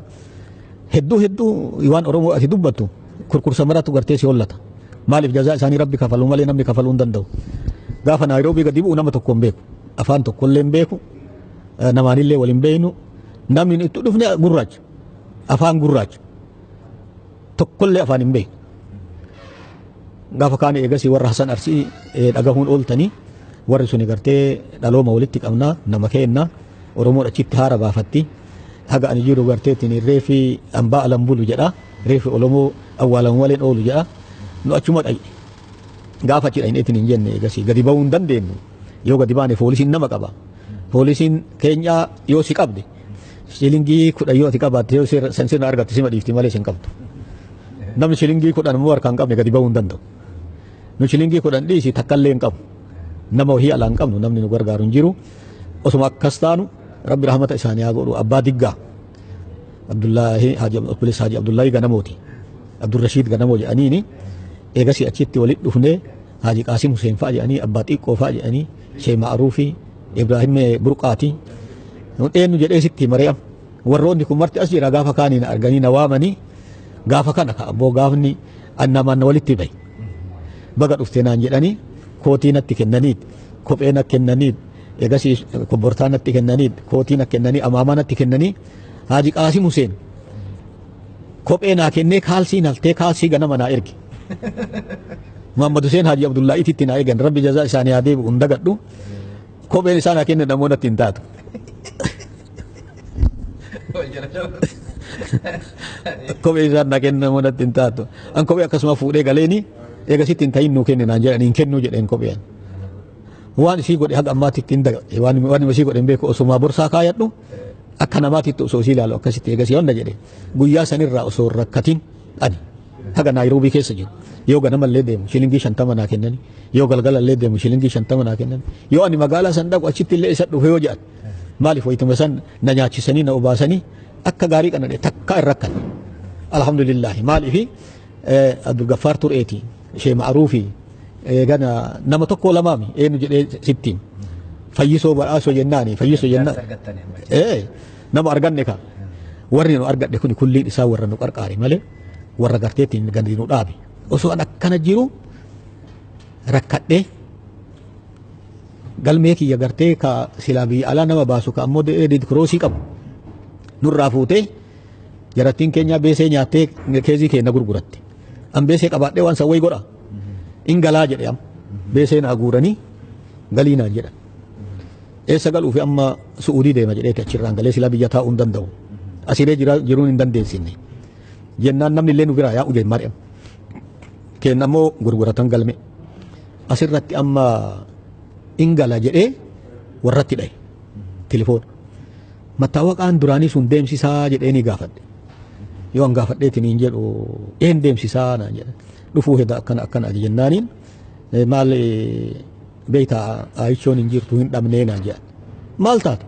hedduu hedduu waan Oromoo ati dubbattu kurkursa maratu gartee si hollata. Maaliif jazaa isaanii rabbi kafaluu malee namni kafaluu hin danda'u. Gaafa Naayiroobii gadi bu'u nama tokko hin beeku afaan tokkollee hin beeku namaanillee wal hin beeknu namni itti dhufne gurraacha afaan gurraacha tokkollee afaan hin beeknu. Gaafa kaan eegasii warra Hasan Arsii dhagahuun ooltanii warri suni gartee dhalooma walitti qabnaa nama keenna Oromoon achitti haara baafatti haga ani jiru garteetiin reefi ambaa alan bulu jedha reefi Oromoo awwaalamu malee oolu jedha nu achuma dhaqne. Gaafa achi dhaqneetiin hin jenne eegasii gadi ba'uu hin dandeenyu yoo gadi baane poolisiin nama qaba. Poolisiin keenyaa yoo si qabde shilingii 10 yoo ati qabaatte yoo san sirna argatte sima dhiifti malee sin qabdu. Namni shilingii 10 immoo harkaan qabne gadi ba'uu hin danda'u. Nu shilingii 10 dhiisi takkallee hin qabu. Nama wahii alaa hin qabnu namni nu gargaaru hin jiru. Osuma akkas taanu rabbi rahmata isaanii haa godhu abbaa diggaa Abdullaahi Haaji Obboleessa Haaji Abdullaahi Ganamooti. Abdurrashiid Ganamoo jedhaniini eegasii achitti walitti dhufnee Haaji Qaasim Huseen fa'a jedhanii abbaa xiqqoo fa'a jedhanii Shee Ma'aruufi Ibraahim Burqaati. Eenyu jedhee sitti mari'am. Warroonni kun marti as jira gaafa kaanii na arganii na waamanii gaafa kana ka abboo gaafni namaan walitti bahe. Baga dhuftee naan jedhanii kootii natti kennaniit kophee natti kennaniit eegasii kobbortaa natti kennaniit kootii natti kennanii amaamaa natti kennanii Haaji Qaasim Huseen kophee naa kennee kaalsii naltee kaalsii ganama naa erge. Muhammad Huseen Haaji Abdullaahiitti naa eegan rabbi jazaa isaanii haa deebi'u hin dagadhu. Kopheen isaa naa kenne namoonni natti hin taatu. Kophee isaan naa kenne namoonni natti hin taatu. An kophee akkasuma fuudhee galeeni eegasitti hin ta'in nuu kenne naan jedhan hin kennuu jedheen kopheen. Waan isii godhe haga ammaatti hin dagadhe waan isii godhe hin beeku osuma borsaa kaayadhu Akka namaatitti osoo isii ilaalu akkasitti eegasii hunda jedhe guyyaa sanirraa osoo rakkatin ani haga Naayiroobii keessa jiru. Yoo ganamallee deemu shilingii 50 naa kennani, yoo galgalallee deemu shilingii 50 naa kennani, yoo ani magaalaa san dhaqu achitti illee isa dhufe yoo jedhan maaliif wayituma san na nyaachisanii na obaasanii akka gaarii kana takka hin rakkanne. Alhamdulillahi maaliifi Abdulgaffaar Tureeti ishee Ma'aruufi gana nama tokko lamaami eenyu jedhee sittiin fayyisoo badhaasoo jennaani fayyisoo jennaan nama arganne ka warri nu argadhe kun kulliin isaa warra nu qarqaare malee warra garteettiin gandi nu dhaabe osoo an akkana jiru rakkadhee galmee kiyya gartee ka silaa biyya alaa nama baasu ka ammoo kiroosii qabu nurraa fuutee jarattiin keenya beesee nyaattee keezii keenya gurguratte an beesee qabaadhee waan san wayi godha in galaa jedhe am beesee naa guuranii galii naan jedhan eessa galuufi amma Su'uudii deema jedheeti achirraan galee silaa biyya taa'uu hin danda'u asiree jiruun hin dandeessinne jennaan namni illee nu biraa yaa'u jeen mari'am kenna ammoo gurguratan galme asirratti amma in gala jedhee warratti dhaye tilifoon mattaawaqaan duraanii sun deemsisaa jedhee ni gaafadhe yoo an gaafadheetiin hin jedhu een deemsisaa naan jedhan dhufuu heda akkana akkana jennaaniin maal beeyta ayichoon hin jirtu hin dhabnee naan jedhan maal taate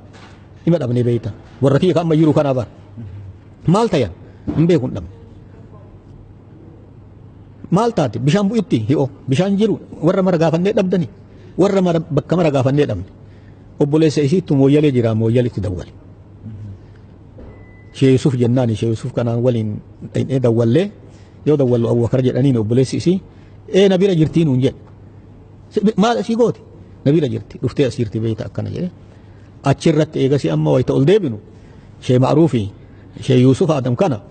ima dhabnee beeyta warra kiyya ka amma jiru kana bar maal tayan hin beeku hin dhabne maal taate bishaan bu'itti hi'o bishaan jiru warra mara gaafannee dhabdani warra mara bakka mara gaafannee dhabne obboleessa isiittu mooyyalee jira mooyyaletti dawwale Shee Yusuf jennaani Shee Yusuf kanaan waliin dhaqnee dawwallee yoo dawwallu Abubakar jedhaniin obboleessi isii ee na bira jirtii nuun jedhe maal asii goote na bira jirti dhuftee as jirti beeyta akkana jedhe achirratti eegasi amma wayita ol deebinu Shee Ma'ruufi Shee Yusuf Adam kana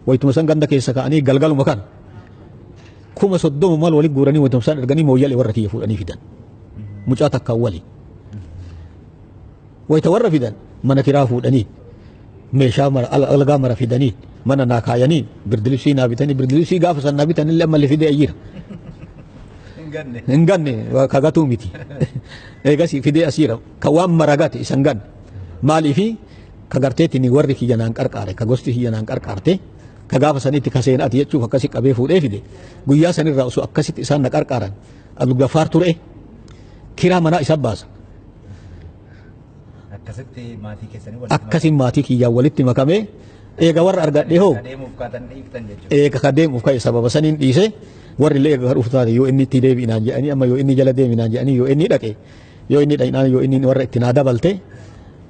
wayituma san ganda keessa ka'anii galgaluma kana 30,000 maal walitti guuranii wayituma san erganii mooyyalee warra kiyya fuudhanii fidan mucaa takkaan waliin wayita warra fidan mana kiraa fuudhanii meeshaa mara algaa mara fidanii mana naa kaayanii birdilibsii naa bitanii birdilibsii gaafa san naa bitanillee ammallee fidee jira. Hin ganne kagatuu miti. Eegasii fidee as jira ka waan mara gate isan ganne maaliifi ka garteetiin warri kiyya naan qarqaare ka gosti kiyya naan qarqaarte ka gaafa sanitti ka seenaati jechuuf akkasi qabee fuudhee fide guyyaa sanirraa osoo akkasitti isaan na qarqaaran Abdulgaffaar ture kiraa manaa isa baasa. Akkasitti maatii keessanii walitti Akkasiin maatii kiyyaan walitti makamee eega warra argadhee hoo deemuuf kaatan dhiiftan jechuudha. Eega ka deemuuf ka'e sababa saniin dhiise warri illee eega ka dhufu taate yoo inni itti deebi'inaan jedhanii amma yoo inni jala deeminaan jedhanii yoo inni dhaqe yoo inni dhaqnaan yoo inni warra itti naa dabalte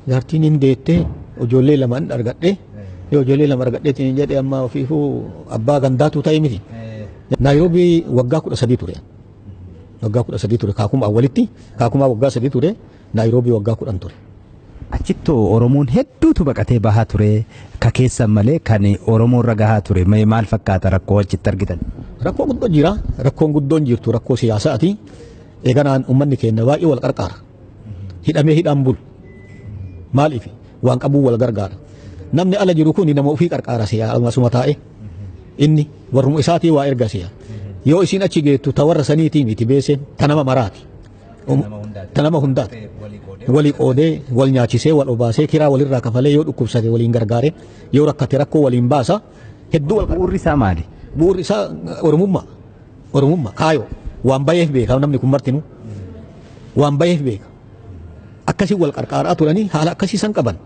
jaartiin hin deette ijoollee lama hin argadhe yoo ijoollee lama argadheetiin hin jedhe amma ofiifuu abbaa gandaatu ta'e miti. Naayiroobii waggaa 13 ture. Waggaa 13 ture kaakumaa walitti kaakumaa waggaa 3 ture Naayiroobii waggaa 10 ture. Achittoo Oromoon hedduutu baqatee bahaa ture ka keessan malee kan Oromoo irra gahaa ture mee maal fakkaata rakkoo achitti argitan? Rakkoo guddoo jira. Rakkoon guddoon jirtu rakkoo siyaasaati. Eeganaan uummanni keenya baay'ee wal qarqaara. Hidhamee hidhaan bulu. Maaliif waan qabuu wal gargaara. Namni ala jiru kun nama ofii qarqaara siyaa asuma taa'e. Inni warruma isaatii waa erga siyaa. Yoo isiin achi geettu ta warra saniitii miti beeseen ta nama maraati. Ta nama hundaati. Walii qoodee wal nyaachisee wal obaasee kiraa walirraa kafalee yoo dhukkubsate waliin gargaaree yoo rakkate rakkoo waliin baasa hedduu wal Bu'uurri isaa maali? Bu'uurri isaa Oromummaa. Oromummaa kaayoo waan bayeef beeka namni kun martinuu waan bayeef beeka. Akkasii wal qarqaaraa turanii haala akkasii san qaban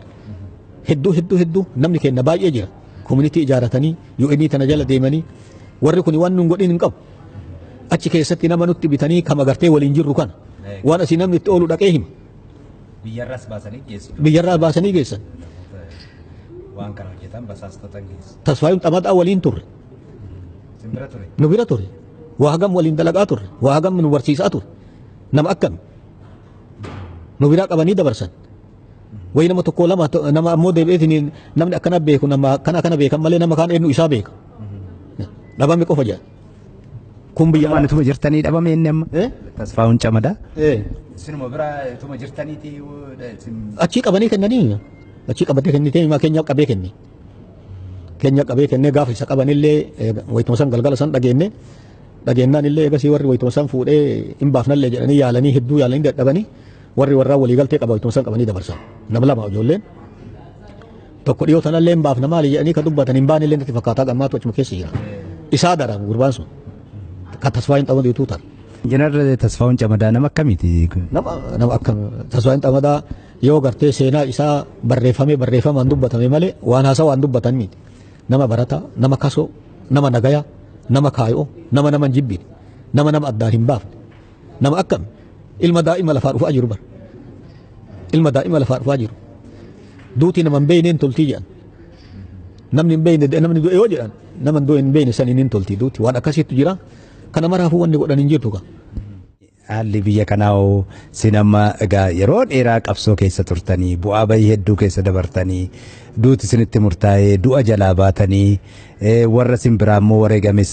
hedduu hedduu hedduu namni keenya baay'ee jira. Koominitii ijaaratanii UN tana jala deemanii warri kun waan nun godhin hin qabu. Achi keessatti nama nutti bitanii kama gartee waliin jirru kana waan asii namni itti oolu dhaqee hima. Biyyarraas baasanii geessu. Biyyarraa baasanii geessan. Waan kana hojjetan basaastota geessu. Tasfaayuun xamaxaa waliin turre. Simbira ture. Nu bira ture. Waa hagam waliin dalagaa turre. Waa hagam nu barsiisaa ture. Nama akkam. Nu biraa qabanii dabarsan. Wayi nama tokko lama nama ammoo deebi'eetiin namni akkana beeku nama akkana akkana beekan malee nama kaan eenyu isaa beeka. Dhabame qofa jedha. Kun biyya Waan ituma jirtanii dhabame inni amma. Tasfaayuun Camadaa. Sinuma bira ituma jirtaniiti. Achii qabanii kennanii achii qabatee kennitee himaa keenya qabee kenne. Keenya qabee kennee gaafa isa qabanillee wayituma san galgala san dhageenne dhageennaan illee eegasii warri wayituma san fuudhee hin baafnallee jedhanii yaalanii hedduu yaalanii dadhabanii warri warraa waliigaltee qaba wayituma san qabanii dabarsan. Nama lama ijoolleen. Tokko dhiyoo tanallee hin baafna maali jedhanii ka dubbatan hin baanillee natti fakkaataa gammaatu achuma keessa jira. Isaa daran gurbaan sun ka Tasfaayin Xamadii tuutan. Injiinar Tasfaa'uun Camadaa nama akkamiiti? Nama akkam Tasfaayin Xamadaa yoo gartee seenaa isaa barreeffamee barreeffamaan dubbatame malee waan haasawaan dubbatan miti. Nama barataa, nama kasoo, nama nagayaa, nama kaayoo, nama nama hin jibbine, nama nama addaan hin baafne, nama akkam ilma daa'ima lafaa dhufaa jiru bara. Ilma daa'ima lafaa dhufaa jiru. Duuti nama hin beekneen toltii jedhan. Namni hin beekne namni du'e yoo jedhan nama du'e hin beekne saniin hin toltii duuti waan akkasiitu jira. Kana maraafuu wanni godhan hin jirtu kaa. Haalli biyya kanaa hoo sin amma egaa yeroo dheeraa qabsoo keessa turtanii bu'aa bahii hedduu keessa dabartanii duuti isinitti murtaa'ee du'a jalaa baatanii warra sin biraa immoo wareegames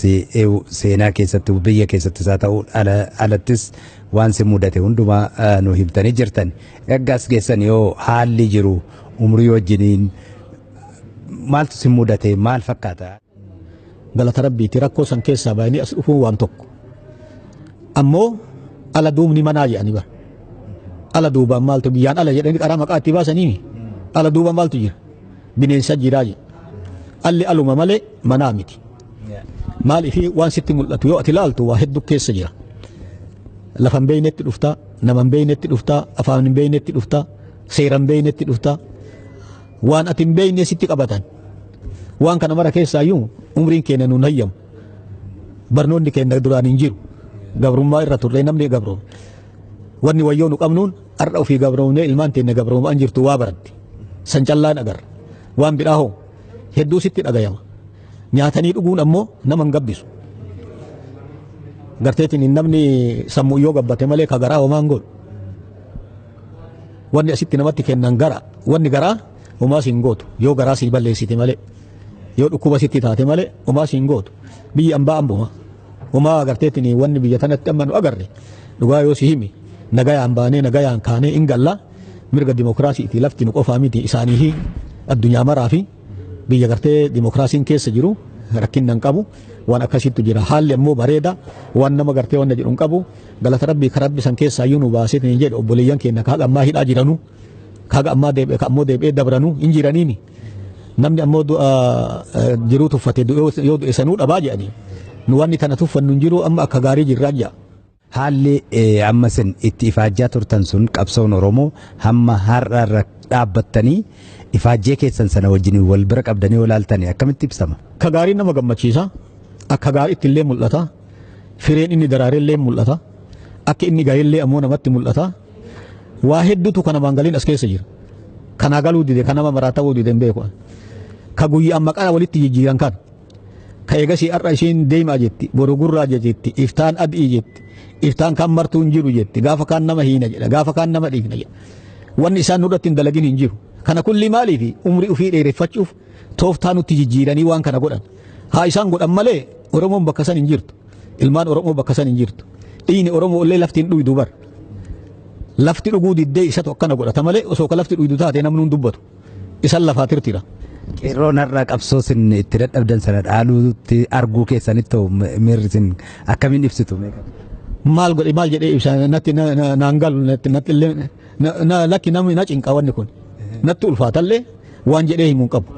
seenaa keessatti biyya keessattis haa ta'u alattis waan sin mudate hundumaa nu himtanii jirtan. Ergaas geessan yoo haalli jiru umrii wajjiniin maaltu sin mudate maal fakkaata? Galata rabbiiti rakkoo san keessaa bahanii as dhufuun waan tokko. Ammoo ala duubni manaa jedhanii bara. Ala duubaan maaltu biyyaan ala jedhanii karaa maqaa itti baasanii ala duuba maaltu jira? Bineensa jiraa jedha. Alli aluma malee manaa miti. Maaliif waan sitti mul'atu yoo ati ilaaltu waa hedduu keessa jira. Lafa hin beeknetti dhuftaa, nama hin beeknetti dhuftaa, afaan hin beeknetti dhuftaa, seera hin beeknetti dhuftaa. Waan ati hin beekne sitti qabatan. Waan kana mara keessaayyuu umriin keenya nuun hayyamu. Barnoonni keenya duraan hin jiru. Gabrummaa irra turre namni gabroome. Wanni wayyoo nu qabnuun har'a ofii gabroomnee ilmaan teenya gabroomaan jirtu waa baratti. San callaan agarra. Waan biraa hoo hedduu sitti dhagayama. Nyaatanii dhuguun ammoo nama hin gabbisu. Garteetiin namni sammuu yoo gabbate malee ka garaa homaa hin godhu. Wanni asitti namatti kennan gara. Wanni garaa homaa si hin gootu. Yoo garaa si balleessite malee. Yoo dhukkuba sitti taate malee homaa si hin gootu. Biyyi ambaa ambuma. Homaa agarteetiin wanni biyya tanatti amma nu agarre dhugaa yoo si himi nagayaan baanee nagayaan kaanee hin galla mirga dimokiraasiiti lafti nu qofaa miti isaanii fi addunyaa maraa fi biyya gartee dimokiraasiin keessa jiru rakkinna hin qabu waan akkasiitu jira haalli ammoo bareeda waan nama gartee wanna jedhu hin qabu galata rabbii ka rabbi san keessaa iyyuu nu baaseetiin hin jedhu obboleeyyan keenya ka haga ammaa hidhaa jiranu ka haga ammaa deebi'e ka ammoo deebi'ee dabranu hin jiraniimi namni ammoo du'a jiruu tuffate yoo du'e sanuu dhabaa jedhanii nu wanni tana tuffannu hin jiru amma akka gaarii jirraa jedha. Haalli amma isin itti ifaajjaa turtan sun qabsoon Oromoo hamma har'a irra dhaabbattanii ifaajjee keessan sana wajjin wal bira qabdanii olaaltanii akkamitti ibsama? Akka gaarii nama gammachiisa. Akka gaariitti illee mul'ata. Fireen inni daraaree illee mul'ata. Akka inni gahee illee ammoo namatti mul'ata. Waa hedduutu kana maangaliin as keessa jira. Kanaa galuu dide kan nama maraa ta'uu dide hin beeku. Ka guyyaa maqaa walitti jijjiiran kan. Ka eegasii har'a isheen deemaa jetti, boru gurraa jetti, iftaan adii jetti, iftaan kan martuu hin jiru jetti, gaafa kaan nama hiina jedha, gaafa kaan nama dhiifna jedha. Wanni isaan nurratti hin dalagin hin jiru. Kana kulli maaliif umrii ofii dheereffachuuf tooftaa nutti jijjiiranii waan kana godhan. Haa isaan godhan malee Oromoon bakka san hin jirtu. Ilmaan Oromoo bakka san hin jirtu. Dhiigni Oromoo illee lafti hin dhuydu bar. Lafti dhuguu diddee isatu akkana godhata malee osoo ka lafti dhuydu taate namni hin dubbatu. Isan lafaa tirtira. Qeerroon har'a qabsoo isin itti dadhabdan sana dhaaluutti arguu keessanitti ta'u miirri isin akkamiin ibsitu? Maal godhe maal jedhee ibsa natti naan galu natti natti illee lakki namni na cinqa wanni kun natti ulfaatallee waan jedhee himuu hin qabu.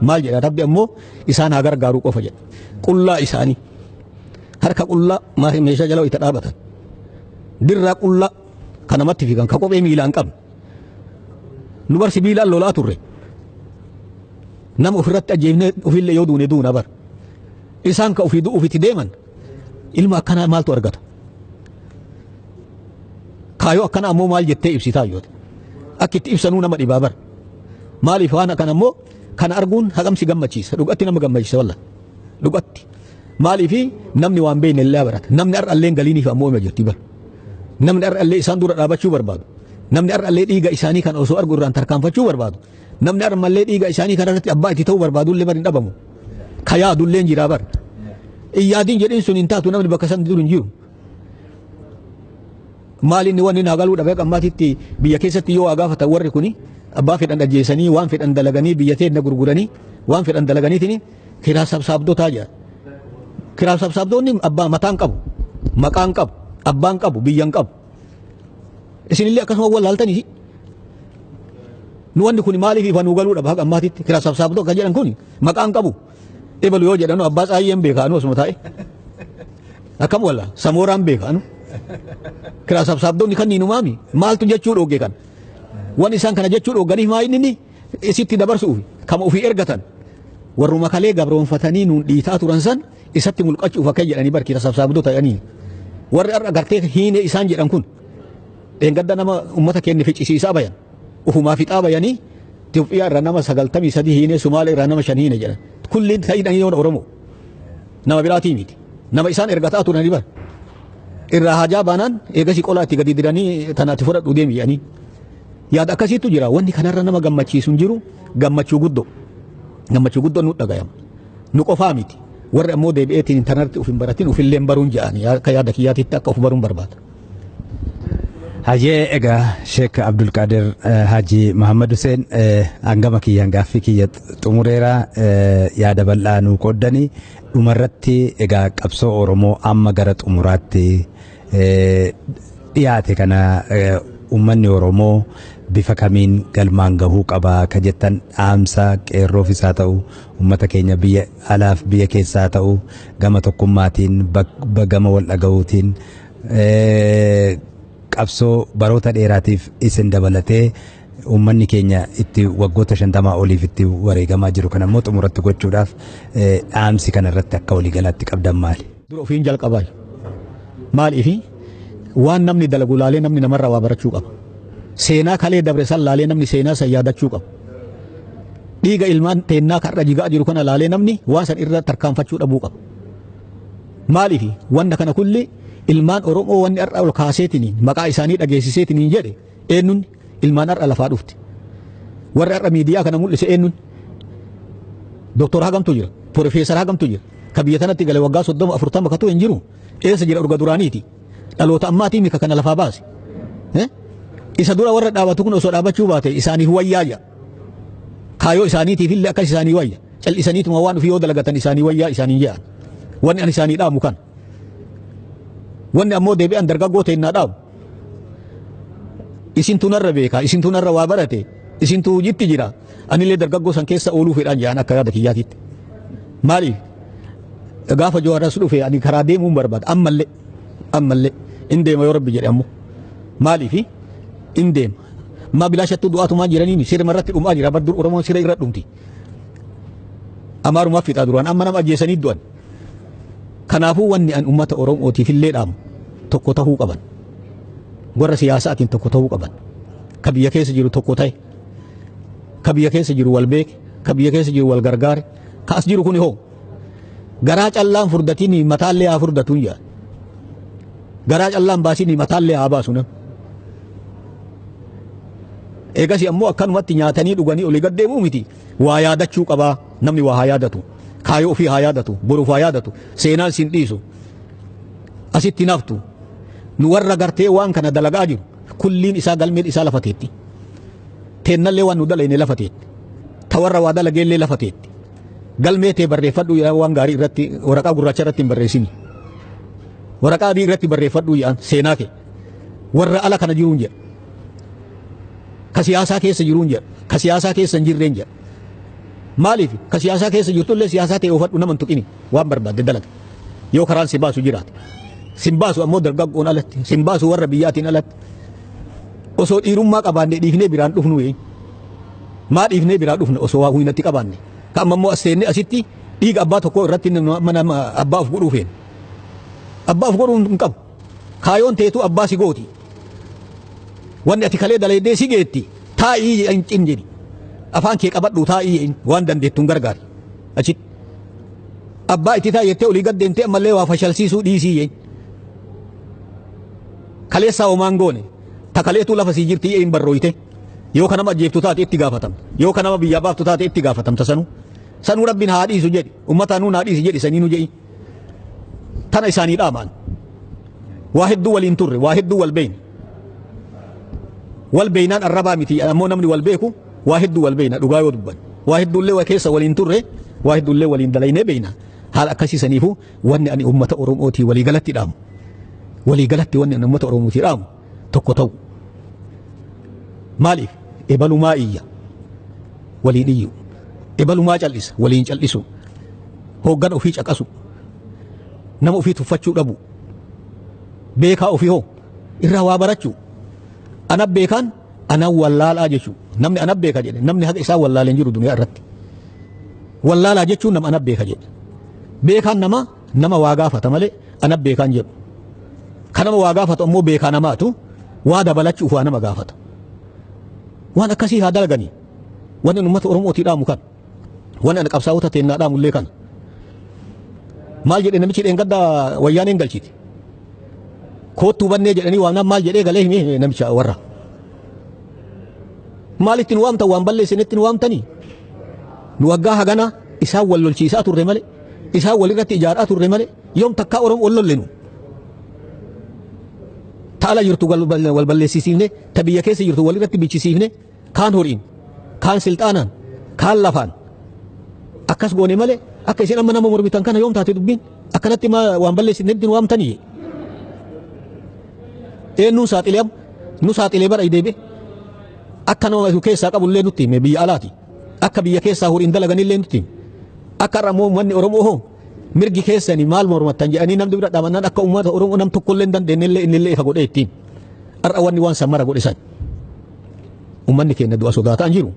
Maal jedha rabbi ammoo isaan haa gargaaruu qofa jedha. Qullaa isaanii harka qullaa meeshaa jala itti dhaabatan. Dirraa qullaa kan namatti fiigan ka kophee miilaan qabne. Nu bar sibiilaan lolaa turre. Nama ofirratti ajjeefnee ofillee yoo duune duuna bar. Isaan ka ofii du'uuf itti deeman ilma akkanaa maaltu argata? Kaayoo akkanaa ammoo maal jettee ibsitaa yoota? Akka itti ibsanuu nama dhibaa bar. Maaliif waan akkana ammoo kana arguun haqamsi gammachiisa. Dhugatti nama gammachiisa walla. Dhugatti. Maaliif namni waan beekne illee barata. Namni har'a illee galiiniif ammoo ima jirti bar. Namni har'a illee isaan dura dhaabachuu barbaadu. Namni har'a illee dhiiga isaanii kan osoo argu irraan tarkaanfachuu barbaadu. Namni har'a illee dhiiga isaanii kan irratti abbaa itti ta'uu barbaadu illee bar hin dhabamu. Ka yaadu illee hin jiraa bar. Iyyaadiin jedhiin sun hin taatu namni bakka san jiru hin jiru. Maal inni wanni naa galuu dhabee qammaatitti biyya keessatti yoo waa gaafatan warri kuni abbaa fedhan ajjeesanii waan fedhan dalaganii biyya teenna gurguranii waan fedhan dalaganiitiin kiraa sabsaabdotaa jedha. Kiraa sabsaabdoonni abbaa mataan qabu, maqaan qabu, abbaan qabu, biyyan qabu. Isinillee akkasuma wallaaltanii Nu wanni kun maaliif ifa nuu galuu dhaba haga ammaatitti kiraa sabsaabdoo kan jedhan kun maqaan qabu. Ebalu yoo jedhanu abbaa tsaayyeen beeka anu osuma taa'e. Akkam walla samooraan beeka anu. Kiraa sabsaabdoonni kan niinumaami maaltu jechuu dhoogge kan. Waan isaan kana jechuu dhoogganiif maa inni isitti dabarsuuf kama ofii ergatan. Warruma kalee gabroonfatanii nuun dhiitaa turan san isatti mulqachuuf akka jedhanii bar kiraa sabsaabdoo ta'anii. Warri har'a gartee hiine isaan jedhan kun dheengadda nama uummata keenya ficcisiisaa bayan. Ufumaa fixaa bayanii Itoophiyaa irraa nama 93 hiine, Sumaalee irraa nama 5 hiine jedhan. Kulliin ta'idhaan yoo Oromoo. Nama biraatii miti. Nama isaan ergataa turanii bar. Irraa hajaa baanaan eegasi qolaa itti gadi diranii tanaatti fudhadhu deemi jedhanii. Yaada akkasiitu jira. Wanni kanarra nama gammachiisu hin jiru gammachuu guddoo. Gammachuu guddoo nu dhagayama. Nu qofaa miti. Warri ammoo deebi'eetiin intarneetti of hin baratin ofillee baruun jedhani akka yaada kiyyaatitti akka of baruun barbaada. Hayyee egaa Sheek Abdulqaadir Haji Muhammad Hussein hangama kiyyaan gaaffii kiyya xumureera yaada bal'aa nuu qooddanii dhumarratti egaa qabsoo Oromoo amma gara xumuraatti dhiyaate kana uummanni Oromoo bifa kamiin galmaan gahuu qaba ka jettan dhaamsa qeerroofis haa ta'u uummata keenya biyya alaaf biyya keessaa ta'u gama tokkummaatiin gama wal dhagahuutiin qabsoo baroota dheeraatiif isin dabalatee uummanni keenya itti waggoota 50 oliif itti wareegamaa jiru kan ammoo xumuratti gochuudhaaf dhaamsi kanarratti akka waliigalaatti qabdan maali? Dura ofiin jalqabaa. Maaliifi waan namni dalagu laalee namni namarraa waa barachuu qaba. Seenaa kalee dabre san laalee namni seenaa san yaadachuu qaba. Dhiiga ilmaan teennaa karra jigaa jiru kana laalee namni waan san irra tarkaanfachuu dhabuu qaba. Maaliifi wanta kana kulli ilmaan Oromoo wanni har'a ol kaaseetiniin maqaa isaanii dhageessiseetiniin jedhe eenyuun ilmaan har'a lafaa dhufte. Warri har'a miidiyaa kana mul'ise eenyuun Doktor hagamtu jira, Profeesar hagamtu jira. Ka biyya tanatti gale waggaa 30 40 ka ta'e hin jiru. Eessa jira urga duraaniiti. Dhaloota ammaatii mika kana lafaa baase. Isa dura warra dhaabatu kun osoo dhaabachuu baate isaaniif wayyaa jira. Kaayoo isaaniitiif illee akkas isaanii wayya. Cal'isaniituma waan ofii yoo dalagatan isaanii wayyaa isaaniin jedhan. Wanni ani isaanii dhaamu kana. Wanni ammoo deebi'an dargaggoo teennaa dhaamu. Isintu narra beeka, isintu narra waa barate, isintu hojiitti jira. Anillee dargaggoo san keessa ooluu fedhaan jedhan akka yaada kiyyaatitti. Maaliif? Gaafa Jawaaras dhufe ani karaa deemuun barbaada. Ammallee ammallee in deema yoo Rabbi jedhe ammoo. Maaliif? In deema. Maa bilaashattuu du'aatumaa jiraniini sirma irratti dhumaa jira bar dur Oromoon siree irra dhumti. Amaarumaaf fixaa duraan amma nama ajjeesanii du'an. Kanaafuu wanni an uummata Oromootiif illee dhaamu tokko tahuu qaban. Warra siyaasaatiin tokko tahuu qaban. Ka biyya keessa jiru tokko ta'e. Ka biyya keessa jiru wal beeke. Ka biyya keessa jiru wal gargaare. Ka as jiru kuni hoo. Garaa callaan furdatiin mataallee haa furdatuun jedha. Garaa callaan baasiin mataallee haa baasu nam. Eegas ammoo akkanumatti nyaatanii dhuganii olii gad deemuu miti. Waa yaadachuu qabaa namni waa haa yaadatu. Kaayoo ofii haa yaadatu. Boruuf haa yaadatu. Seenaan sin dhiisu. Asitti naftu. Nu warra gartee waan kana dalagaa jiru. Kulliin isaa galmeen isaa lafa teetti. Teennallee waan nu dalayne lafa teetti. Ta warra waa dalageellee lafa teetti. Galmee tee barreeffadhu yaa waan gaarii irratti waraqaa gurraacha irratti hin barreessini. Waraqaa adii irratti barreeffadhu yaan seenaa kee. Warra ala kana jiruun jedha. Ka siyaasaa keessa jiruun jedha. Ka siyaasaa keessa hin jirreen jedha. Maaliif ka siyaasaa keessa jirtullee siyaasaa ta'e oofadhu nama hin tuqini waan barbaadde dalaga. Yoo karaan si baasu jiraate. Sin baasu ammoo dargaggoon alatti. Sin baasu warra biyyaatiin alatti. Osoo dhiirummaa qabaanne dhiifnee biraan dhufnu. Maa dhiifnee biraa dhufne osoo waa huynatti qabaanne. Ka amma immoo as seenne asitti dhiiga abbaa tokkoo irratti nama abbaa of godhuu feene. Abbaa of godhuu hin qabu. Kaayoon teetu abbaa si gooti. Wanni ati kalee dalaydee si geetti taa'ii hin cin jedhi. Afaan kee qabadhu taa'ii waan dandeettuun gargaari. Achitti. Abbaa itti taa'ii jettee olii gad deemtee ammallee waa fashalsiisuu dhiisii jeen. Kaleessaa homaan goone. Takaleetuu lafa sii jirti hin barrooyte. Yoo kanama ajjeeftu taate itti gaafatamta. Yoo kanama biyyaa baaftu taate itti gaafatamta sanuu. Sanuu rabbiin haa dhiisu jedhi. Uummataa nuun haa dhiisi jedhi saniinuu jedhi. Tana isaanii dhaamaan. Waa hedduu waliin turre, waa hedduu wal beeyne. Wal beeynaan arrabaa miti ammoo namni wal beeku waa hedduu wal beeyna dhugaa yoo dubban. Waa hedduullee keessa waliin turre, waa hedduullee waliin dalaynee beeyna. Haala akkasii saniifuu wanni ani uummata Oromootii waliigalatti dhaamu. Waliigalatti wanni ani uummata Oromootii dhaamu tokko ta'u. Maaliif? Ebalumaa iyya. Waliin iyyu. Ebalumaa cal'isa waliin cal'isu. Hooggan ofii caqasu. Nama ofii tuffachuu dhabu. Beekaa ofii hoo irraa waa barachuu. Ana beekaan ana wallaalaa jechuu. Namni ana beeka jedhe namni haqa isaa wallaalee hin jiru duniyaa irratti. Wallaalaa jechuun nama ana beeka jedhe. Beekaan nama nama waa gaafata malee ana beekaan jedhu. Kan nama waa gaafatu ammoo beekaa namaatu waa dabalachuuf waa nama gaafata. Waan akkasii haa dalaganii. Wanni uummata Oromootii dhaamu kan. Wanni ani qabsaa'ota teennaa dhaamullee kana. Maal jedhe namichi dheengadda wayyaaneen galchiti. Koottuu bannee jedhanii waamnaan maal jedhee galee himee namicha warra. Maal ittiin waamtan waan balleessine ittiin waamtanii? Nu waggaa hagana isaan wal lolchiisaa turre malee isaan walirratti ijaaraa turre malee yoom takkaa Oromoo wal lollenu. Ta'ala jirtu wal balleessisiifne ta biyya keessa jirtu walirratti bichisiifne kaan horiin kaan silxaanaan kaan lafaan akkas goone malee akka isin amma nama mormitan kana yoom taate dubbiin akkanatti waan balleessine ittiin waamtanii. Eenyuun saaxilee amma nu saaxilee bara deebi'e akka nama keessaa qabullee nutti hime biyya alaati akka biyya keessaa horiin dalaganillee nutti hime akka har'a immoo uummanni Oromoo hoo mirgi keessanii maal mormattan jedhanii namni bira dhaabannaan akka uummata Oromoo nam tokkollee hin dandeenyellee innillee ifa godhee ittiin har'a wanni waan san mara godhe san uummanni keenya du'a sodaataa hin jiru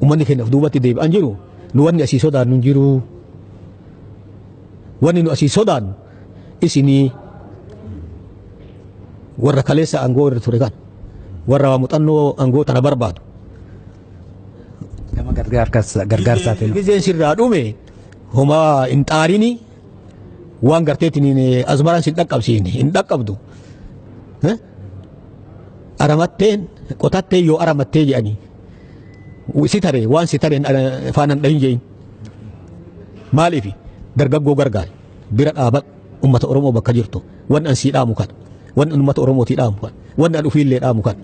uummanni keenya of duubatti deebi'aa hin jiru nu wanni asii sodaannu hin jiru wanni nu asii sodaannu isinii warra kaleessa aangoo irra ture kan warra waa muuxannoo aangoo tana barbaadu. Gama gargaarsaatiin. Gizeen sirraa dhume homaa hin xaarini waan garteetiin azmaraan sin dhaqqabsiine hin dhaqqabdu. Aramatteen qotatteen yoo aramattee jedhanii si tare waan si tareen faanaan dhahin jeeyin. Maaliif dargaggoo gargaari bira dhaabadhu uummata Oromoo bakka jirtu waan an sii dhaamu kana. Wanni uummata Oromootii dhaamu kan wanni an ofiillee dhaamu kan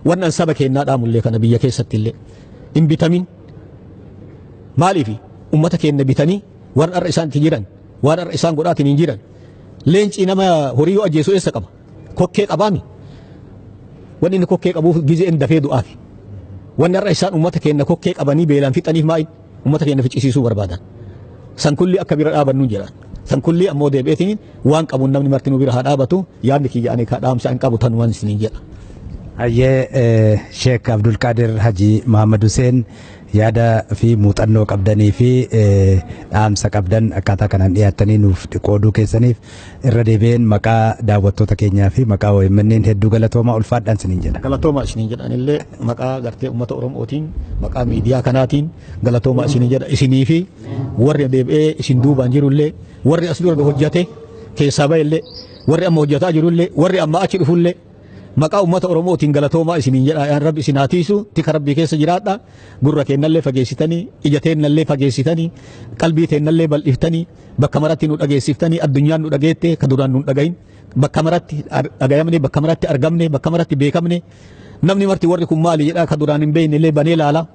wanni an saba keenyaa dhaamullee kana biyya keessatti illee hin bitamin maaliif uummata keenya bitanii waan har'a isaan itti jiran waan har'a isaan godhaatiin hin jiran leencii nama horii yoo ajjeesu eessa qaba kokkee qabaami wanni inni kokkee qabuuf gizee inni dafee du'aafi wanni har'a isaan uummata keenya kokkee qabanii beelaan fixaniif maa'in uummata keenya ficcisiisuu barbaadan san kulli akka bira dhaabannu jedhan. San kulli ammoo deebi'eetiin waan qabuun namni martinuu bira haa dhaabatu yaadni kiyya ani ka dhaamsa hin qabu tanumaan isiniin jedha. Hayyee Sheek Abdulqaadir Haji Muhammad Hussein yaada fi muuxannoo qabdanii fi dhaamsa qabdan akkaataa kanaan dhiyaattanii nuuf qooduu keessaniif irra deebi'een maqaa daawwattoota keenyaa fi maqaa OMN hedduu galatoomaa ulfaadhaan isiniin jedha. Galatoomaa isiniin jedhan illee maqaa gartee uummata Oromootiin maqaa miidiyaa kanaatiin galatoomaa isiniin jedha isinii fi warri deebi'ee isin duubaan jirullee warri as dura hojjate keessaa ba'ellee warri amma hojjataa jirullee warri amma achi dhufullee maqaa uummata Oromootiin galatoomaa isiniin jedha yaan rabbi isin haa tiisu tika rabbii keessa jiraadha gurra keennallee fageessitanii ija teennallee fageessitanii qalbii teennallee bal'iftanii bakka maratti nu dhageessiftanii addunyaan nu dhageette ka duraan nu dhagahin bakka maratti dhagayamne bakka maratti argamne bakka maratti beekamne namni marti warri kun maali jedha ka duraan hin beekne illee banee laala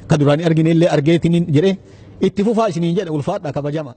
ka duraan hin argine illee argeetiin jedhe itti fufaa isiniin jedha ulfaadha kabajama.